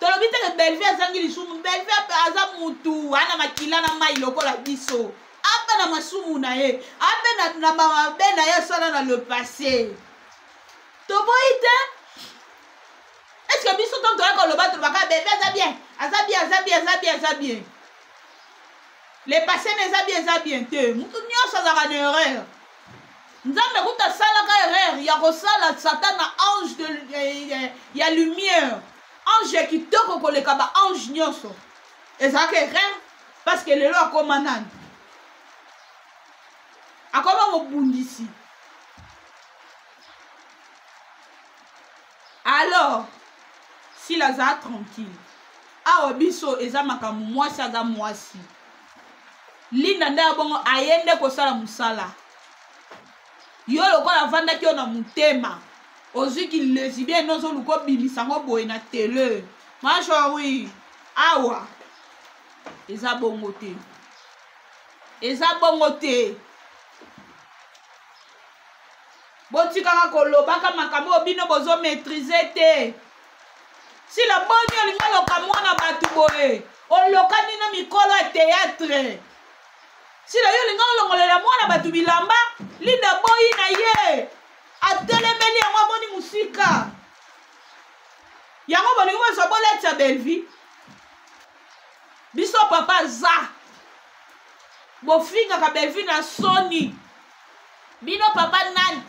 Tolobi te ke Bellevue azangi lisumu. Bellevue aza mutu, ana makila na mai lokola biso. Ape na masumu na ye, ape na, na mabe na ye asala na le passé. Toboyi te. Est-ce que biso ntango toyaka koloba tolobaka Bellevue aza bien, aza bien, aza bien, aza bien, aza bien. Le passé na eza bien eza bien te mutu nyonso azalaka na erreur nzambe kuta asalaka erreur ya kosala satan na ange de, eh, eh, ya lumière ange ya kitoko koleka ba ange nyonso ezalaka erreur parce que lelo akoma nani akoma mobundisi alors sila azala tranquille awa biso eza makambo mwasi aza mwasi linda nde abongo aye nde kosala mosala yo lokola avandaki yo na motema ozwi kilesibien nde ozoluka obimisa yango boye na tele mashori awa eza bongo te eza bongo te botikaka kolobaka makambo oyo bino bozo maîtrise te sila boni olingi oloka mwana bato boye olokani na mikolo ya théâtre sila yo olingi olongolela mwana bato bilamba linda boyi na ye atelemeli yango amoni mosika yango bolingi bozwa bolatisa bellevie biso papa za bofingaka bellevie na soni bino papa nani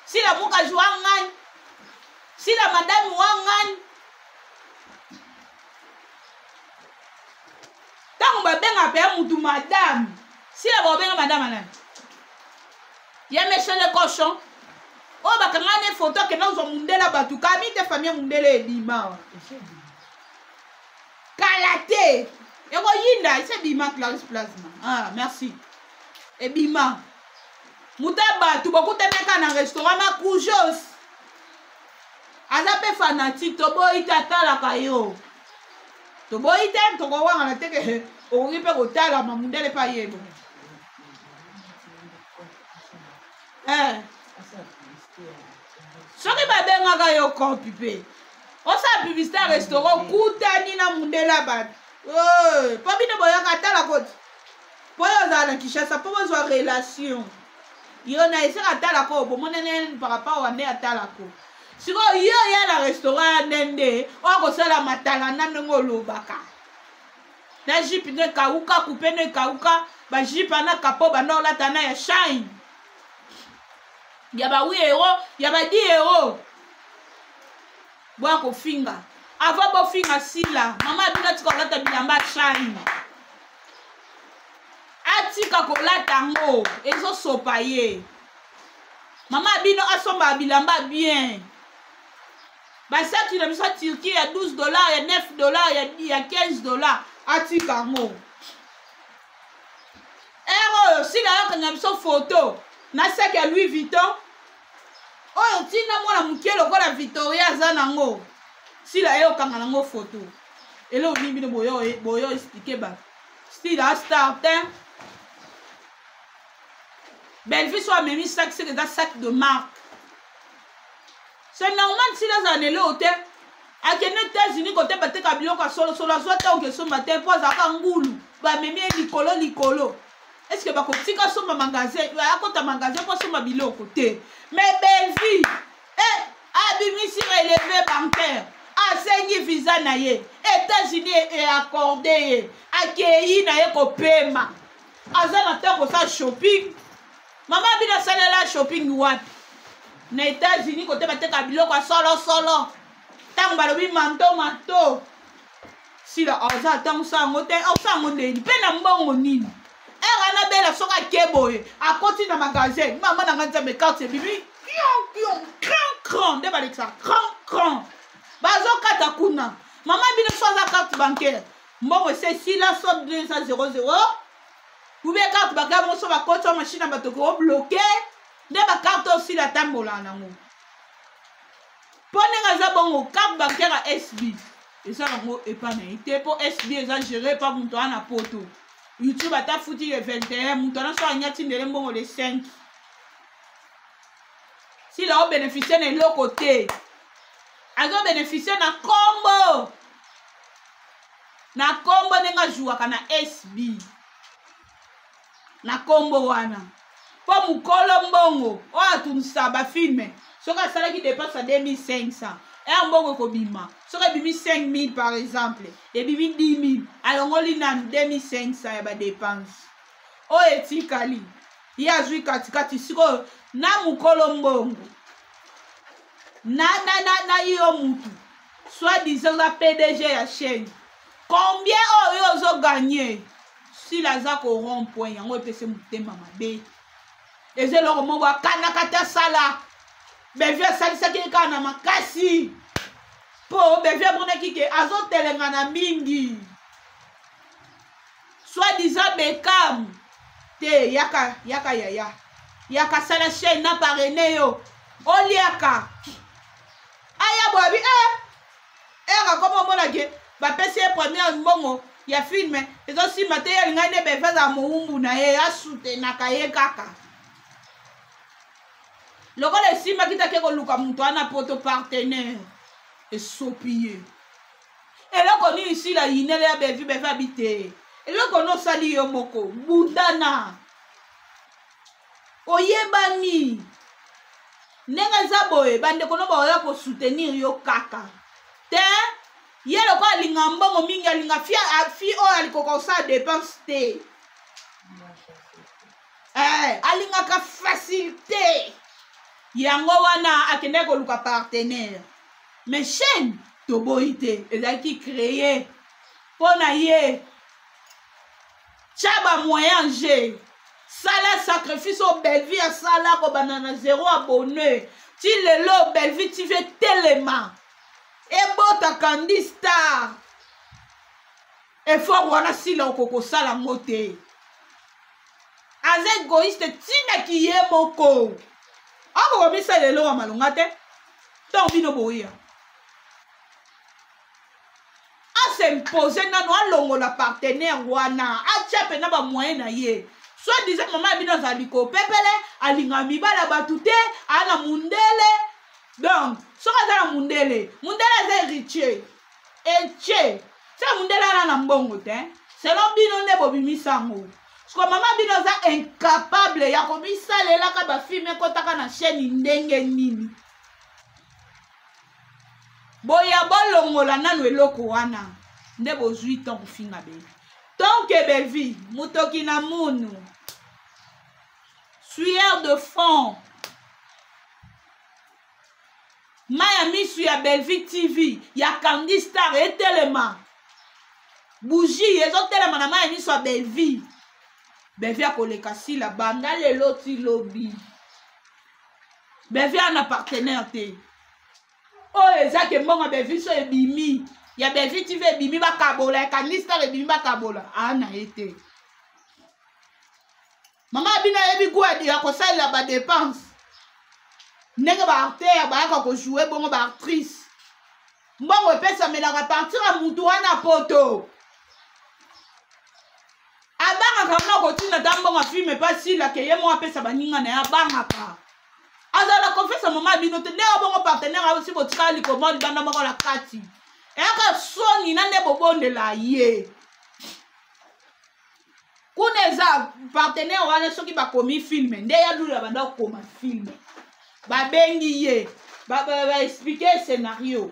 sila mukazi wa ngani sila madame wa ngani ntango babengaka mpe ya mutu madame sila bakobenga madame nani ya monsieur le cochon oyo bakanga ne foto akenda kozwa mundele bato kami te famille mundele ebima kala te ekoyinda esi ebima clarisse plasma ah merci ebima moto ya bato bokutanaka na restaurant na kujos aza mpe fanatique toboyi te atalaka yo toboyi te tokowangana te ke okoki mpe kotalama mundele mpe ayebo eh. soki babengaka yo kopi mpe osala publicité ya restaurant okutani na mundele ya bato mpo bino boyaka atala koti mpo yo ozala na kinshasa mpo bozwa relation yo na esika atalako bomonene par rapport wa nde atalako sikoyo yo ya na restaurant ya nde nde oyo akosala matalana ndenge olobaka na jipe nde ekauka kupe nde ekauka bajipe ana kapo banda olata na ya shine ya ba 8 euro ya ba 10 euro boya kofinga avant bofinga sila mama abino atika kolata bilamba shine atika kolata yango ezosopa ye mama abino asomba bilamba bien basaki na biso ya turquie ya 12 dollar ya 9 dollar ya 15 dollar atika yango ere oyo sila ayokanga biso foto na saki ya louis vuitton oyo ntina mwana moke lokola victoria aza nango sila ye okanga nango foto eloko nini bino boyo boyo explike bato sila star te bellevue so amemi sac seke eza sac de marque c'est normal sila azala na eloko te akende états-unis kote bateka biloko ya solosolo azwa ntango kesomba te mpo azalaka ngulu bamemi ye likolo likolo est ce que bakotika somba magasin akota magasin mpo asomba biloko te mais bellevue eh, abimisi relevé bancaire asengi visa na ye états-unis eaccorde ye akei na ye kopema aza na ntango kosala shopping mama bino asalela shopping wapi na états-unis kote bateka biloko ya solosolo ntango balobi manto manto sila aza ata mosala yango te osala yango ndeni mpe na mbongo nini ere wana bela soki ake boye akoti na magasin mama na ngai nzambe carte ebimi kion kion cran cran nde balekisa cran cran bazokata kuna mama bino so aza carte bancaire mbongo esi esila so 2 00 ubie carte bancaire bongo so bakoti wa machine ya bato kobloke nde bakarte osila atambolaka nango mpo ndenge aza bongo carte bancaire ya sb eza yango epa na ye te mpo sb eza gere epa moto wana na poto. Youtube ata futi le 21, moto wana so anyati ndele mbongo le 5. Sila o bénéficier na eloko te. Azo bénéficier na kombo. Na kombo ndenge ajouaka na SB. Na kombo wana. Mpo mokolo mbongo oyo atunisa bafilme soki asalaki dépense ya 2500 ere mbongo ekobima soki ebimi 5000 par exemple ebimi 10000 alongoli nanu 2500 ya badepense oyo etikali ye azwi katikati sikoyo na mokolo mbongo na, na, na, na yo mutu soit disant oza pdg ya chaîne combien oyo yo ozoganye sila aza ko rond point yango epesi motema mabe eza eloko moko akanaka te asala bevi asalisaki ye kaka na makasi mpo bevi amonaki ke azotelengana mingi soit disant bekam te yaka yaka yaya yaka sala chaîne na parraine yo oliaka aya boyabi eh ere akoma omona ke bapesi ye première mbongo ya filme ezosimba te ye alingaki nde befe azala mowumbu na ye asutenaka ye kaka lokola esimbaki take koluka moto wana poto partenaire esopi ye eloko nini sila yinele ya bevi bevi abi te eloko nosali yo moko bundana oyebani ndenge eza boye bandeko no bakoya kosoutenir yo kaka te ye lokola alinga mbongo mingi alinga fi oyo alikoka kosala dépense te eh, alingaka facilité yango wana akendaki koluka partenaire mais chaîne toboyi te ezalaki créé mpo na ye tya bamoyen en jeu sala sacrifice oyo bellevie asala kobanda na zero abonne ti lelo bellevie tv etelema ebota kandi star effort wana sila okoki kosala yango te aza egoïste ntina kiye moko akokomisala eloko ya malonga te ntango bino boya asimpose nano alongola partenaire wana atya mpena bamoyen na ye soit disant mama ya bino azala likopepele alingaka mibali ya bato te aa na mundele donc soki aza na mundele mundele aza héritier etie se mundele ana na mbongo te selon bino nde bobimisa yango siko mama bino aza incapable ya komisalelaka bafilme ekotaka na chaîne ndenge nini boya bolongola nanu eloko wana nde bozwi temps kofinga bellevue tonke bellevue motoki na munu sueur de fond mai ya misu ya bellevue tv ya candy star etelema bougie ezotelema na mai ya miso ya bellevue bellevue akoleka sila banda lelo ti lobi bellevue ana partenaire te oyo eza ke mbongo ya bellevue so ebimi ya bellevue tv ebimi bakabola ya candy star ebimi bakabola ana ye te mama bino ayebi gout ya kosalela badepense ndenge baartere bayaka kojoue bongo baactrice mbongo epesamelaka partir ya mutu wana poto abangaka mna kotinda ta mbongo afilme epa sila ke ye moko apesa baninga na ye abangaka azala konfesa mama bino te ndenge bongo partenaire aosi botikala likoma libanda moko na kati eyaka soni na nde bobondela ye kuna eza partenaire wana soki bakomi filme nde ya lula banda kokoma filme babengi ye baexplike ba, ba scenario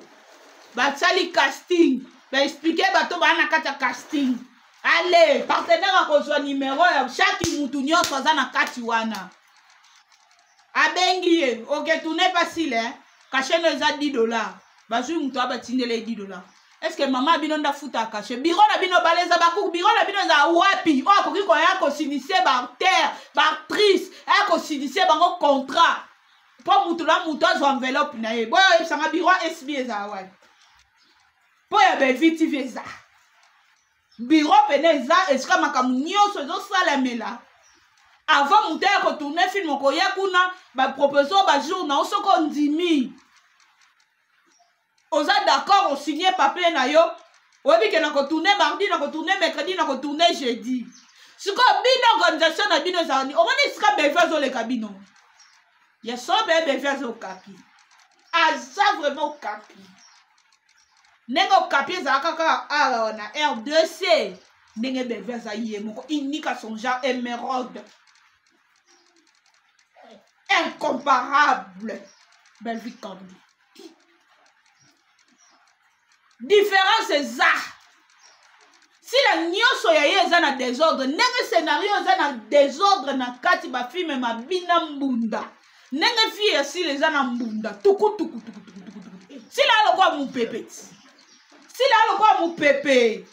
basali casting baexplike bato baa na kati ya casting ale partenaire akozwa nimero ya chaque mutu nyonso aza na kati wana abengi ye oke tourne pasile kashe no eza 10 dollar bazwi moto abatindela ye 10 dollar estce mama bino nde afutaka kashe biro na bino baleza bakuku biro na bino eza wapi oyo akoki koya kosinisie baacteur baactrice aya kosinisie bango contrat mpo moto na moto azwa enveloppe na ye boyo oyebisanga biro sb ezala wapi mpo ya belvi tv eza biro pene eza esika makambo nyonso ezosalemela avant moto aya kotourne film okoya kuna bapropose oyo bajour na yo soki ondimi oza d'accord osigne papier na yo oyebi ke nakotourne mardi nakotourne mercredi nakotourne jeudi Sikoyo bino organisation na bino ezala nini? Omoni esika Bellevue azoleka bino ya solo mpe Bellevue aza okapi, aza vraiment okapi. Ndenge okapi ezalaka kaka awa na R2C, ndenge Bellevue aza ye moko unique à son genre, émeraude incomparable. Bellevue Kandi, différence eza sila nyonso ya ye eza na desordre, ndenge scenario eza na desordre na kati bafilme mabina mbunda, ndenge fille ya sila eza na mbunda tukutukutukutukutuku. Sila alokola mopepe ti sila alokola mopepe.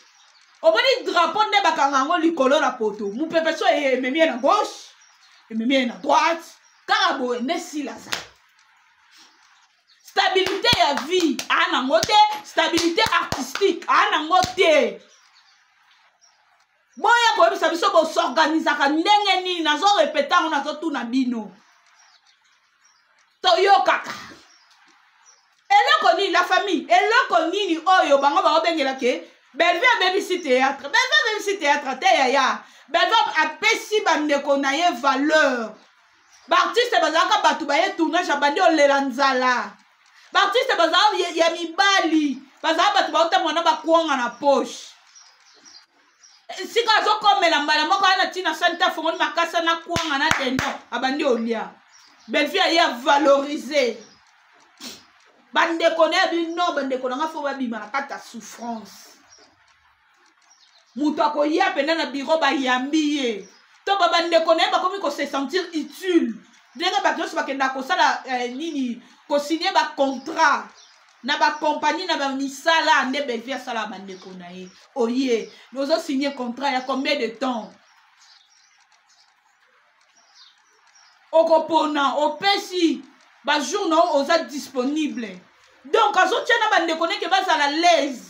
Omoni drapeau nde bakanga yango likolo na poto, mopepe so ememi ye na gauche, ememi ye na droite, kaka boye nde sila aza. Stabilité ya vie aa nango te, stabilité artistique aa nango te. Boya koyebisa biso bosorganisaka ndenge nini? Nazorepete yango, nazotuna bino, toyokaka eloko nini? La famille, eloko nini oyo bango baobengela ke Bellevue abebisi théâtre? Bellevue abebisi théâtre te yaya. Bellevue apesi bandeko na ye valeur. Baartiste bazalaka bato baye tournage, abandi olela nzala. Baartiste bazala ya mibali, bazala bato baotambola na bakwanga na poche. Sika azokomela mbala moko wana ntina sani te, afongoli makasa na kwanga na dendo, abandi olia. Bellevue aye avalorize bandeko na ye bino, bandeko na nga fo babima na kati ya souffrance. Moto akoya mpenza na biro bayambi ye to ba bandeko na ye bakomi kose sentir utile, ndenge bato nyonso bakendaka kosala nini, kosigne bacontrat na bakompagnie na bamisala, nde Bellevue asalaka bandeko na ye. Oye ozosigne contrat ya combien de temps? Okopona, opesi bajour na yo oza disponible. Donc azotia na bandeko neke bazala laise.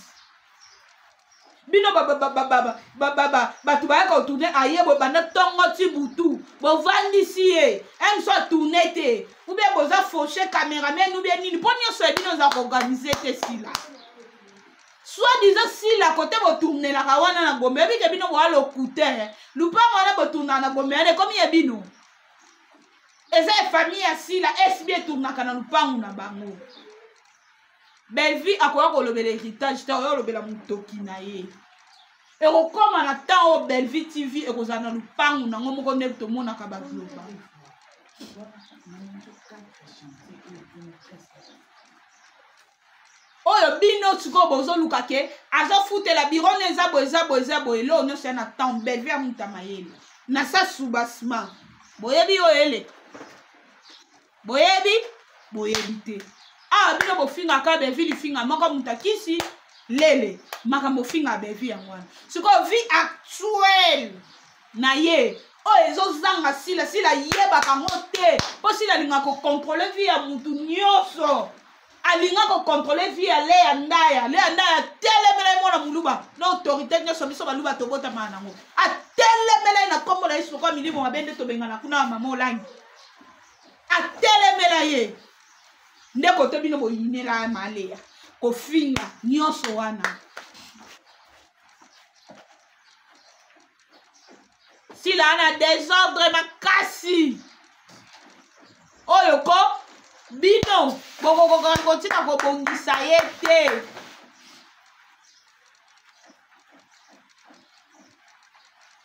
Bino bato bayaka kotourne, aye bobanda ntongo ti butu, bovandisi ye moso atourne te, ou bien boza fauche cameraman ou bien nini, mpo nyonso ya bino eza koorganize te. Sila soit disant sila kote botournelaka wana na Gombe, yebike bino boa lokute. Lupango wana botournaka na Gombe wana ekomi ya bino, eza ya famille ya Sila. Sb etournaka na lupango na bango. Bellevue akoya kolobela héritage te, akoya kolobela motoki na ye. Ekokóma na temps oyo Bellevue TV ekozala na lupangu nango moko, nde tomonaka baloba. Oyo bino sikoyo bozoluka ke azofutela biro ne, eza boye, eza boye, eza boye. Eloko nyonso ya na temps. Bellevue ya muta mayele na sa soubassement, boyebi oyo eleka, boyebi, boyebi te. Awa bino bofingaka Bellevue lifinga moko, moto akisi lele makambo ofinga Bellevue yango wana. Sikoyo vie actuelle na ye oyo ezozanga sila, sila yebaka yango te, mpo sila alingaka kokontrole vie ya mutu nyonso, alinga kokontrole vie ya Leya Ndaya. Leya Ndaya atelemela ye, mwana moluba na autorité nyonso biso baluba tobotamaka nango, atelemela ye na nkombo na Yesu. Lokola milimo mabe nde tobengana kuna ya mama Olangi, atelemela ye nde kote bino boyinela maleya kofinga nyonso wana. Sila na desordre makasi oyo ko bino bokokoka kotika kobongisa ye te.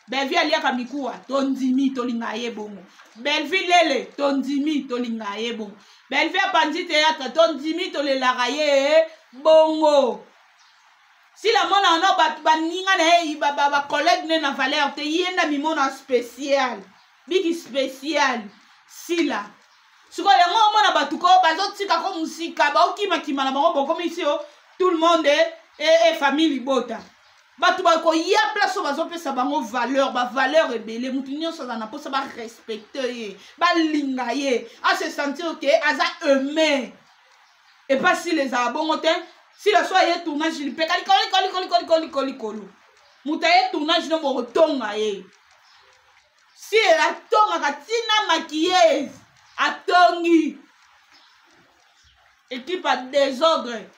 Bellevue aliaka mikuwa, tondimi, tolinga ye bongo. Bellevue lele, tondimi, tolinga ye bongo. Bellevue apanzi théâtre, tondimi, tolelaka ye bongo. Sila mona wana bato baninga na ye bacollègue ne na valeur te, ye nda mimona spécial, biki spécial sila. Sikoyo yango omona bato ko bazotika ko mosika, baokimakima na bango, bokomisi yo tout le monde e famille libota. Bato bakoya place oyo bazopesa bango valeur, bavaleur ebele. Motu nyonso aza na mposa barespecte ye, balinga ye, ase sentir ke aza aime. Epa sila ezala bongo te. Sila so aye tournage, lipeka likolo likolo likolo likolo likolo likolo. Moto aye tournage no bokotonga ye. Si atongaka ntina maquilleuse, atongi ekipe ya désordre.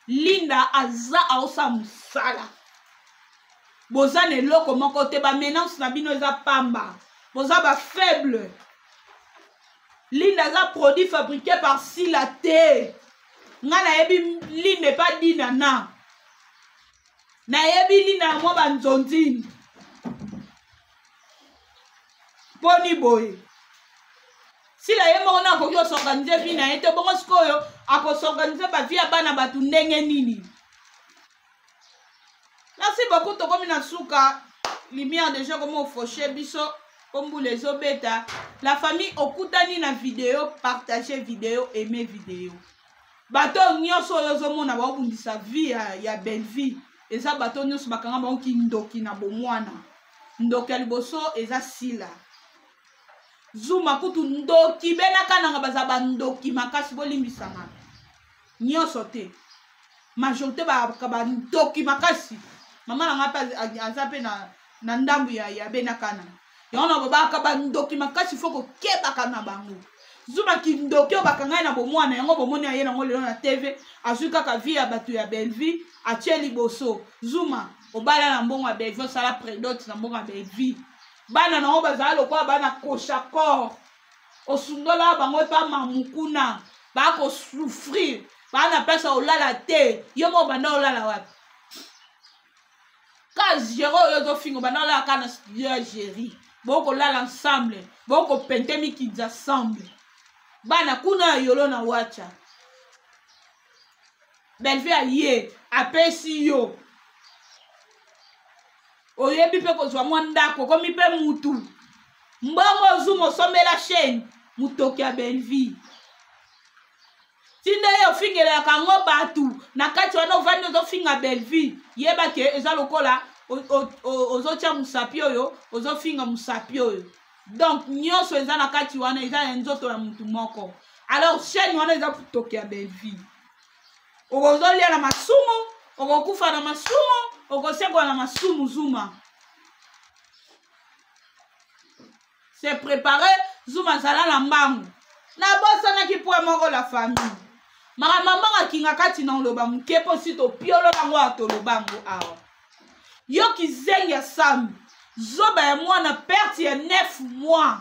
Linda aza aosala mosala. Boza na eloko moko te, ba menaces na bino eza pamba. Boza ba faible. Linda aza produit fabriqué par Sila te. Nga nayebi Linda epa Dinana. Nayebi Linda na mwa ba nzonzini. Poni boye. Sila ye moko na akoki kosorganize vie na ye te, bongo sikoyo akosorganize ba vie ya bana bato ndenge nini? Merci beaucoup, tokomi na suka. Lumière déjà komi ofoshe biso po mbula ezobeta. La famille, okutani na video, partage video, aime video. Bato nyonso oyo ozomona baobundisa vie ya Bellevue, eza bato nyonso bakanga bango kindoki na bomwana. Ndoki ya liboso eza Sila. Zuma kutu ndoki, bena kananga baza bandoki makasi, bolimbisanga nyonso te, majorité bandoki makasi. Mama na ngai mpe aza mpe na ndambu ya bena kananga, yango na babaka bandoki makasi, fo kokebaka na bango. Zuma kindoki oyo bakangai na bomwana, yango bomoni aye nango lelo na TV, azwi kaka vie ya bato ya Bellevue atie liboso. Zuma obala na mbongo ya Bellevue, osala predote na mbongo ya Bellevue, bana nango bazala lokola bana koshakor, osundola bango epa mamukuna, bakosouffrir, baa na place ya olala te. Yo moko banda olala wapi? Ka gero oyo ozofinga, banda olala kaka na studio ya Jerry, bokolala ensemble, bokopente mikinza ensemble, bana kuna ya yolo na wacha. Bellevue aye apesi yo, oyebi mpe kozwa mwa ndako, okomi mpe mutu mbongo, ozuma osombela chaîne motoki ya Bellevue. Tinda ye ofingelaka yango bato na kati wana, ovandi ozofinga Bellevue, yeba ke eza lokola ozotia mosapi oyo, ozofinga mosapi oyo. Donc nyonso eza na kati wana, eza ya nzoto ya mutu moko. Alors chaîne wana eza motoki ya Bellevue. Okozolia na masumu, okokufa na masumu, okosekwa na masumu. Zuma se préparé, Zuma zala na mbangu. Nabosanaki point moko, la famille, makambo mbongo akinga kati na oloba moke mpo si topiolo yango awa, toloba yango awa. Yo kizengi ya Sami, zoba ya mwana, perte ya 9 mois.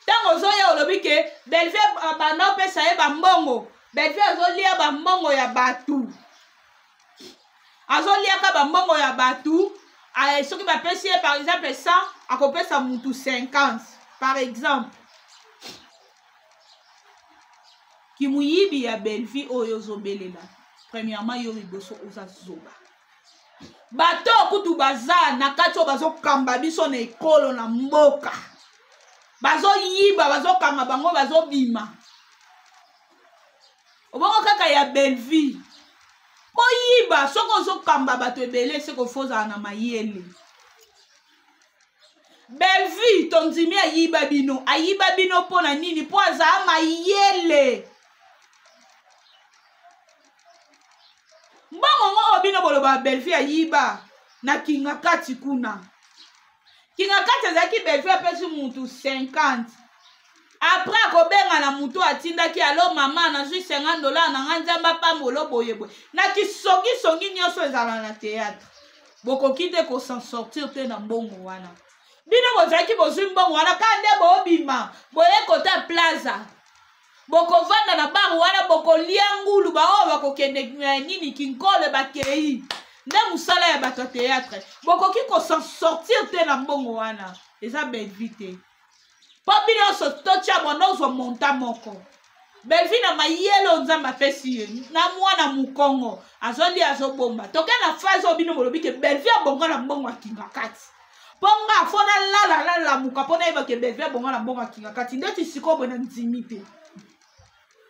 Ntango ozoya olobi ke Bellevue banda opesa ye bambongo, Bellevue azolia bambongo ya bato, azoliaka bambongo ya bato. Soki bapesi ye par exemple 100, akopesa mutu 50 par exemple. Kimuyibi ya Bellevue oyo ozobelela, premièrement yo liboso oza zoba. Bato kutu baza na kati oyo bazokamba biso na ekolo na mboka, bazoyiba, bazokanga bango, bazobima. Obongo kaka ya Bellevue koyiba. Soki ozokamba bato ebele, se kofozala na mayele. Bellevue tondimi ayiba bino, ayiba bino mpo na nini? Mpo azala mayele. Mbongo ngo oyo bino boloba Bellevue ayiba na kinga kati kuna, kinga kati ezalaki Bellevue apesi mutu 50, après akobenga na mutu atindaki, alo mama, nazwi $50 na nga, Nzambe apambolo boye boye. Na kisongisongi nyonso ezala na théâtre, bokoki te kosan sortir te na mbongo wana. Bino bozalaki bozwi mbongo wana kaka nde bobima boye kota plaza, bokovanda na bar wana, bokolia ngulu, baoyo bakokende nini kinkole bakei nde mosala ya bato ya théâtre. Bokoki kosan sortir te na mbongo wana, eza Bellevue te. Mpo bino nyonso totya bwana ozwa monta moko. Bellevue na mayele oyo Nzambe apesi ye na mwana mokongo, azoli azobomba. Toke na phase oyo bino bolobi ke Bellevue abonga na mbongo ya kinga kati. Mpo nga fo nalala nalamuka mpo nayeba ke Bellevue abonga na mbongo ya kinga kati. Ndeti sikoyo boye na ndimi te,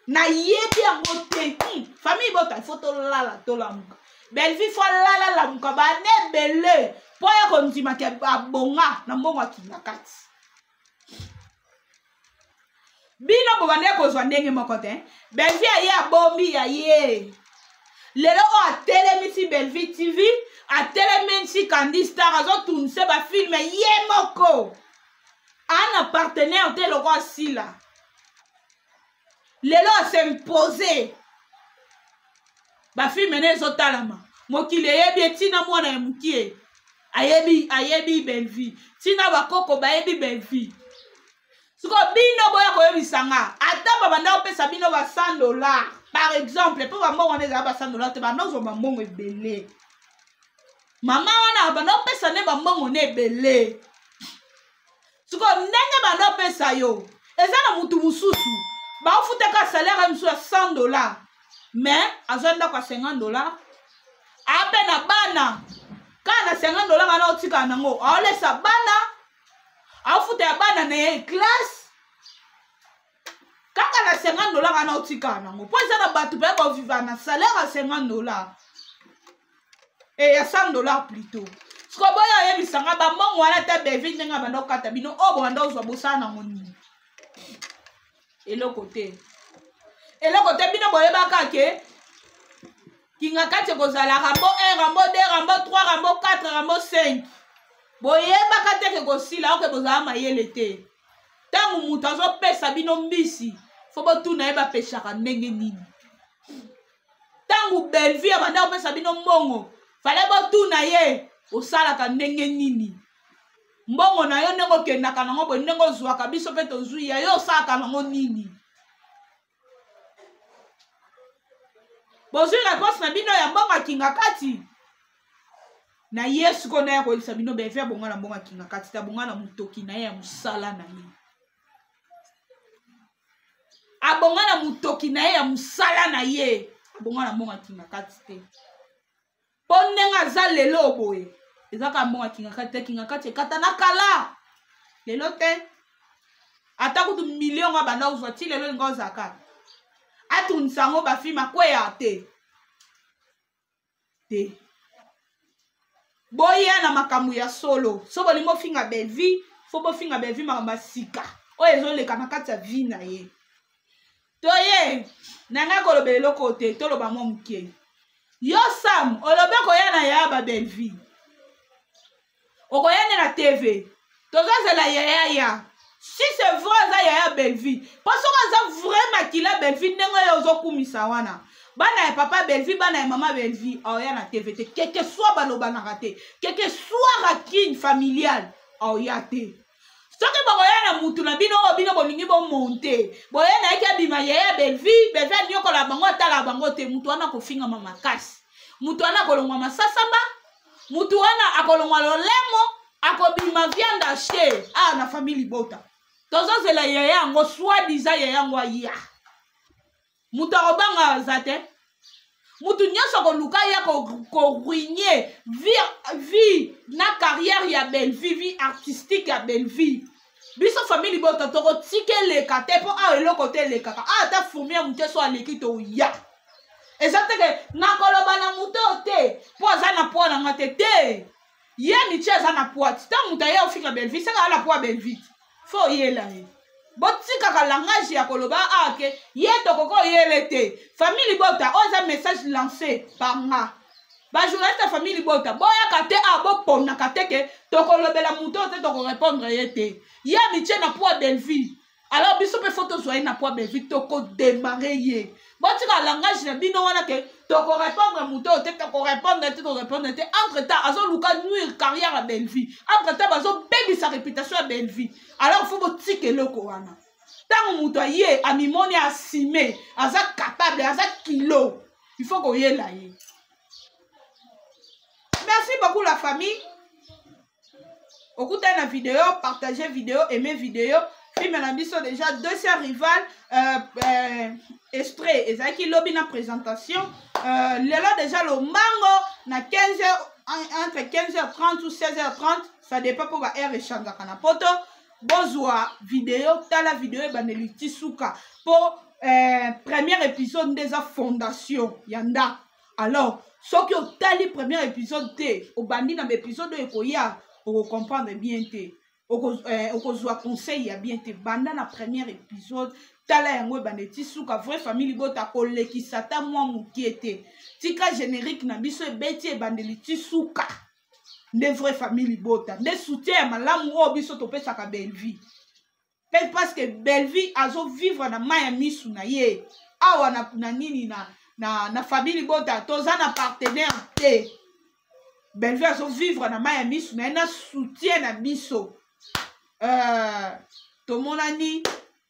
nayebi yango te. Famille bota, ifo tolala tolamuka. Bellevue fo alala lamuka bana ebele mpo ya kondima ke abonga na mbongo ya kinga kati. Bino bobandaki kozwa ndenge moko te. Bellevue aye abombi ya ye, lelo oyo atelemisi Bellevue TV, atelemisi Candy Star, azotunise bafilme ye moko, ana partenaire te lokola Sila. Lelo as'impose. Bafilme ne ezotalama, mokili eyebi etina mwana ya mokie ayebi, ayebi Bellevue, ntina bakoko bayebi Bellevue. Sikoyo bino boya koyebisa nga, ata babanda kopesa bino ba 100 $ par exemple, mpo bambongo wana ezala ba 100 $ te, banda kozwa bambongo ebele. Mama wana banda kopesa nde bambongo ne ebele. Sikoyo ndenge banda kopesa yo, eza na mutu mosusu baofutaka salaire mosusu ya 100 $, mais azwa ndako ya 50 $, ape na bana kaka na 50 $ wana otikala nango, aolesa bana, aofuta ya bana na ye classe kaka na 50 $ wana otikala nango. Mpo eza na bato mpe baviva na salaire ya 50 $ e ya 100 $ plutôt. Siko boya oyebisanga bambongo wana te, Bevi ndenge abanda kokata bino oyo bobanda ozwa, bosala nango nini? Eloko te, eloko te. Bino boyebaka ke kinga kati ekozala Rambo 1, Rambo 2, Rambo 3, Rambo 4, Rambo 5. Boyebaka te ke kosila oke. Bozala mayele te. Ntango moto azopesa bino mbisi, fo botuna ye bapeshaka ndenge nini. Ntango Bellevue abanda kopesa bino mbongo, fale botuna ye osalaka ndenge nini mbongo na yo, ndenge okendaka nango boye, ndenge ozwaka, biso mpe tozwi ya yo, osalaka nango nini? Bozwi réponse na bino ya mbongo akinga kati na ye. Sikoyo naya koyebisa bino, Bellevue abonga na mbongo akinga kati te, abonga na motoki na ye ya mosala na ye, abonga na motoki na ye ya mosala na ye, abonga na mbongo akinga kati te. Mpo ndenge aza lelo boye, eza kaka mbongo akinga kati te. Kinga kati ekata na kala, lelo te. Ata kutu million ngo abanda kozwa ti lelo, elinga ozala kaka atundisa yango, bafilme akweya te te. Boya na makambo ya solo. So bolingi bofinga Bellevue, fo bofinga Bellevue makambo ya sika oyo ezoleka na kati ya vie na ye. Toye na ngai kolobela eloko te, toloba mwa moke. Yo Sam, olobi okoya na yaya ba Bellevue, okoya nde na TV, tozozela yaya ya. Si c'est vrai aza yaya Bellevue, mpo soki aza vrai makila Bellevue ndenge oyo ozokumisa wana, bana ya papa Bellevue, bana ya mama Bellevue, aoya na TV te, keke swa balobanaka te, keke swa rancune familiale, aoya te. Soki bokoya na mutu na bino oyo bino bolingi bomonte boye, nayaki abima yaya Bellevue, Bellevue anyokola bango, atala bango te. Mutu wana akofingama makasi, mutu wana akolongwa masasamba, mutu wana akolongwa lolemo, akobima viande haché awa na famille libota. Tozozela yaya yango, soi-disant yaya yango aya. Moto akobanga aza te. Moto nyonso akoluka ya koruine vie na carrière ya Bellevue, vie artistique ya Bellevue, biso famille libota tokotika eleka te. Mpo awa eloko te elekaka awa, ata fourmi ya moke so aleki, toya. Eza teke nakoloba na moto te mpo aza na poids na nga te. Te, ye mitie aza na poids ti ntango moto aye ofinga Bellevue, seka aza na poids Bellevue, fo oyela ye. Botikaka langage ya koloba ah ke ye tokoki oyele te. Famille libota, oyo eza message lancé par nga. Bajournaliste ya famille libota, boyaka te ah, boponaka te ke tokolobela moto oyo te, tokorépondre ye te. Ye mitie na poids Bellevue, alors biso mpe fo tozwa ye na poids Bellevue, tokodemare ye. Botika langage na bino wana ke tokorépondre moto oyo te, tokorépondre te, tokorépondre te. Entre temps azoluka nuire carrière ya Bellevue, entre temps bazobebisa réputation ya Bellevue. Alors fo botika eloko wana. Ntango moto aye amimoni asime aza capable, aza kilo, il faut koyela ye. Merci beaucoup la famille. Okutani na video, partager video, aimer video. Film na biso déjà deux sœurs rivales, extrait ezalaki lobi na présentation, lelo déjà lombango na 15h, entre 15h30 ou 16h30, ça dépend mpo ba heure echangeaka na poto. Bozwa video, tala video ebandeli ti suka, mpo premier épisode nde eza fondation ya ndako. Alors soki otali premier épisode te, obandi na baépisode oyo ekoya, okocomprendre bien te, okozwa conseil ya bien te. Banda na premier épisode, tala yango ebanda ti suka. Vraie famille libota, kolekisa ata mwa mokie te. Tika générique na biso ebeti ebandeli ti suka. Nde vraie famille libota, nde soutien ya malamu oyo biso topesaka Bellevue, mpe parce que Bellevue azovivre na mai ya misu na ye awa na nini na na, na famille libota toza na partenaire te. Bellevue azovivre na mai ya misu na ye na soutien na biso. Tomonani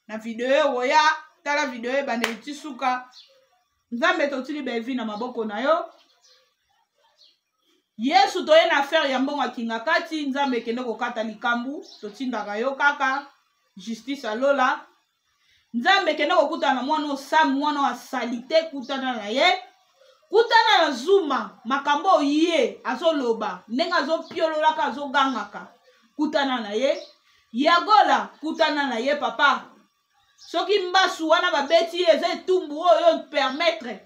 na video ekoya. Tala video ebandeli ti suka. Nzambe, totili Bellevue na maboko na yo. Yesu, toye na affaire ya mbongo akinga kati. Nzambe, ekende kokata likambo, totindaka yo kaka justice alola. Nzambe, ekende kokutana na mwana osam, mwana oyo asali te, kutana na ye, kutana na Zuma. Makambo oyo ye azoloba, ndenge azopiololaka, azogangaka, kutana na ye. Yagola, kutana na ye papa. Soki mbasu wana babeti ye, eza etumbu oyo permettre,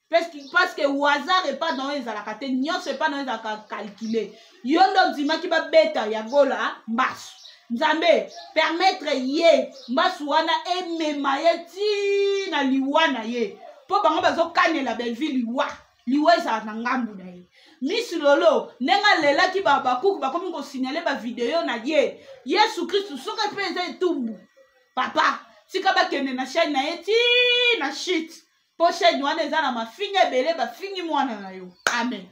parce que hasard epa na oyo ezalaka te, nyonso epa na oyo ezalaka calcule. Yo nde ondimaki babeta Yagola mbasu. Nzambe, permettre ye mbasu wana emema ye ti na liwa na ye, mpo bango bazokanela Bellevue liwa. Liwa ezala na ngambu na ye. Miss Lolo, ndenge alelaki, bakuku bakomi kosignale bavideo na ye. Yesu Kristu, soki mpe eza etumbu, papa, tika bakende na chaîne na ye ti na shit, mpo chaîne wana eza na mafinga ebele, bafingi mwana na yo. Amen.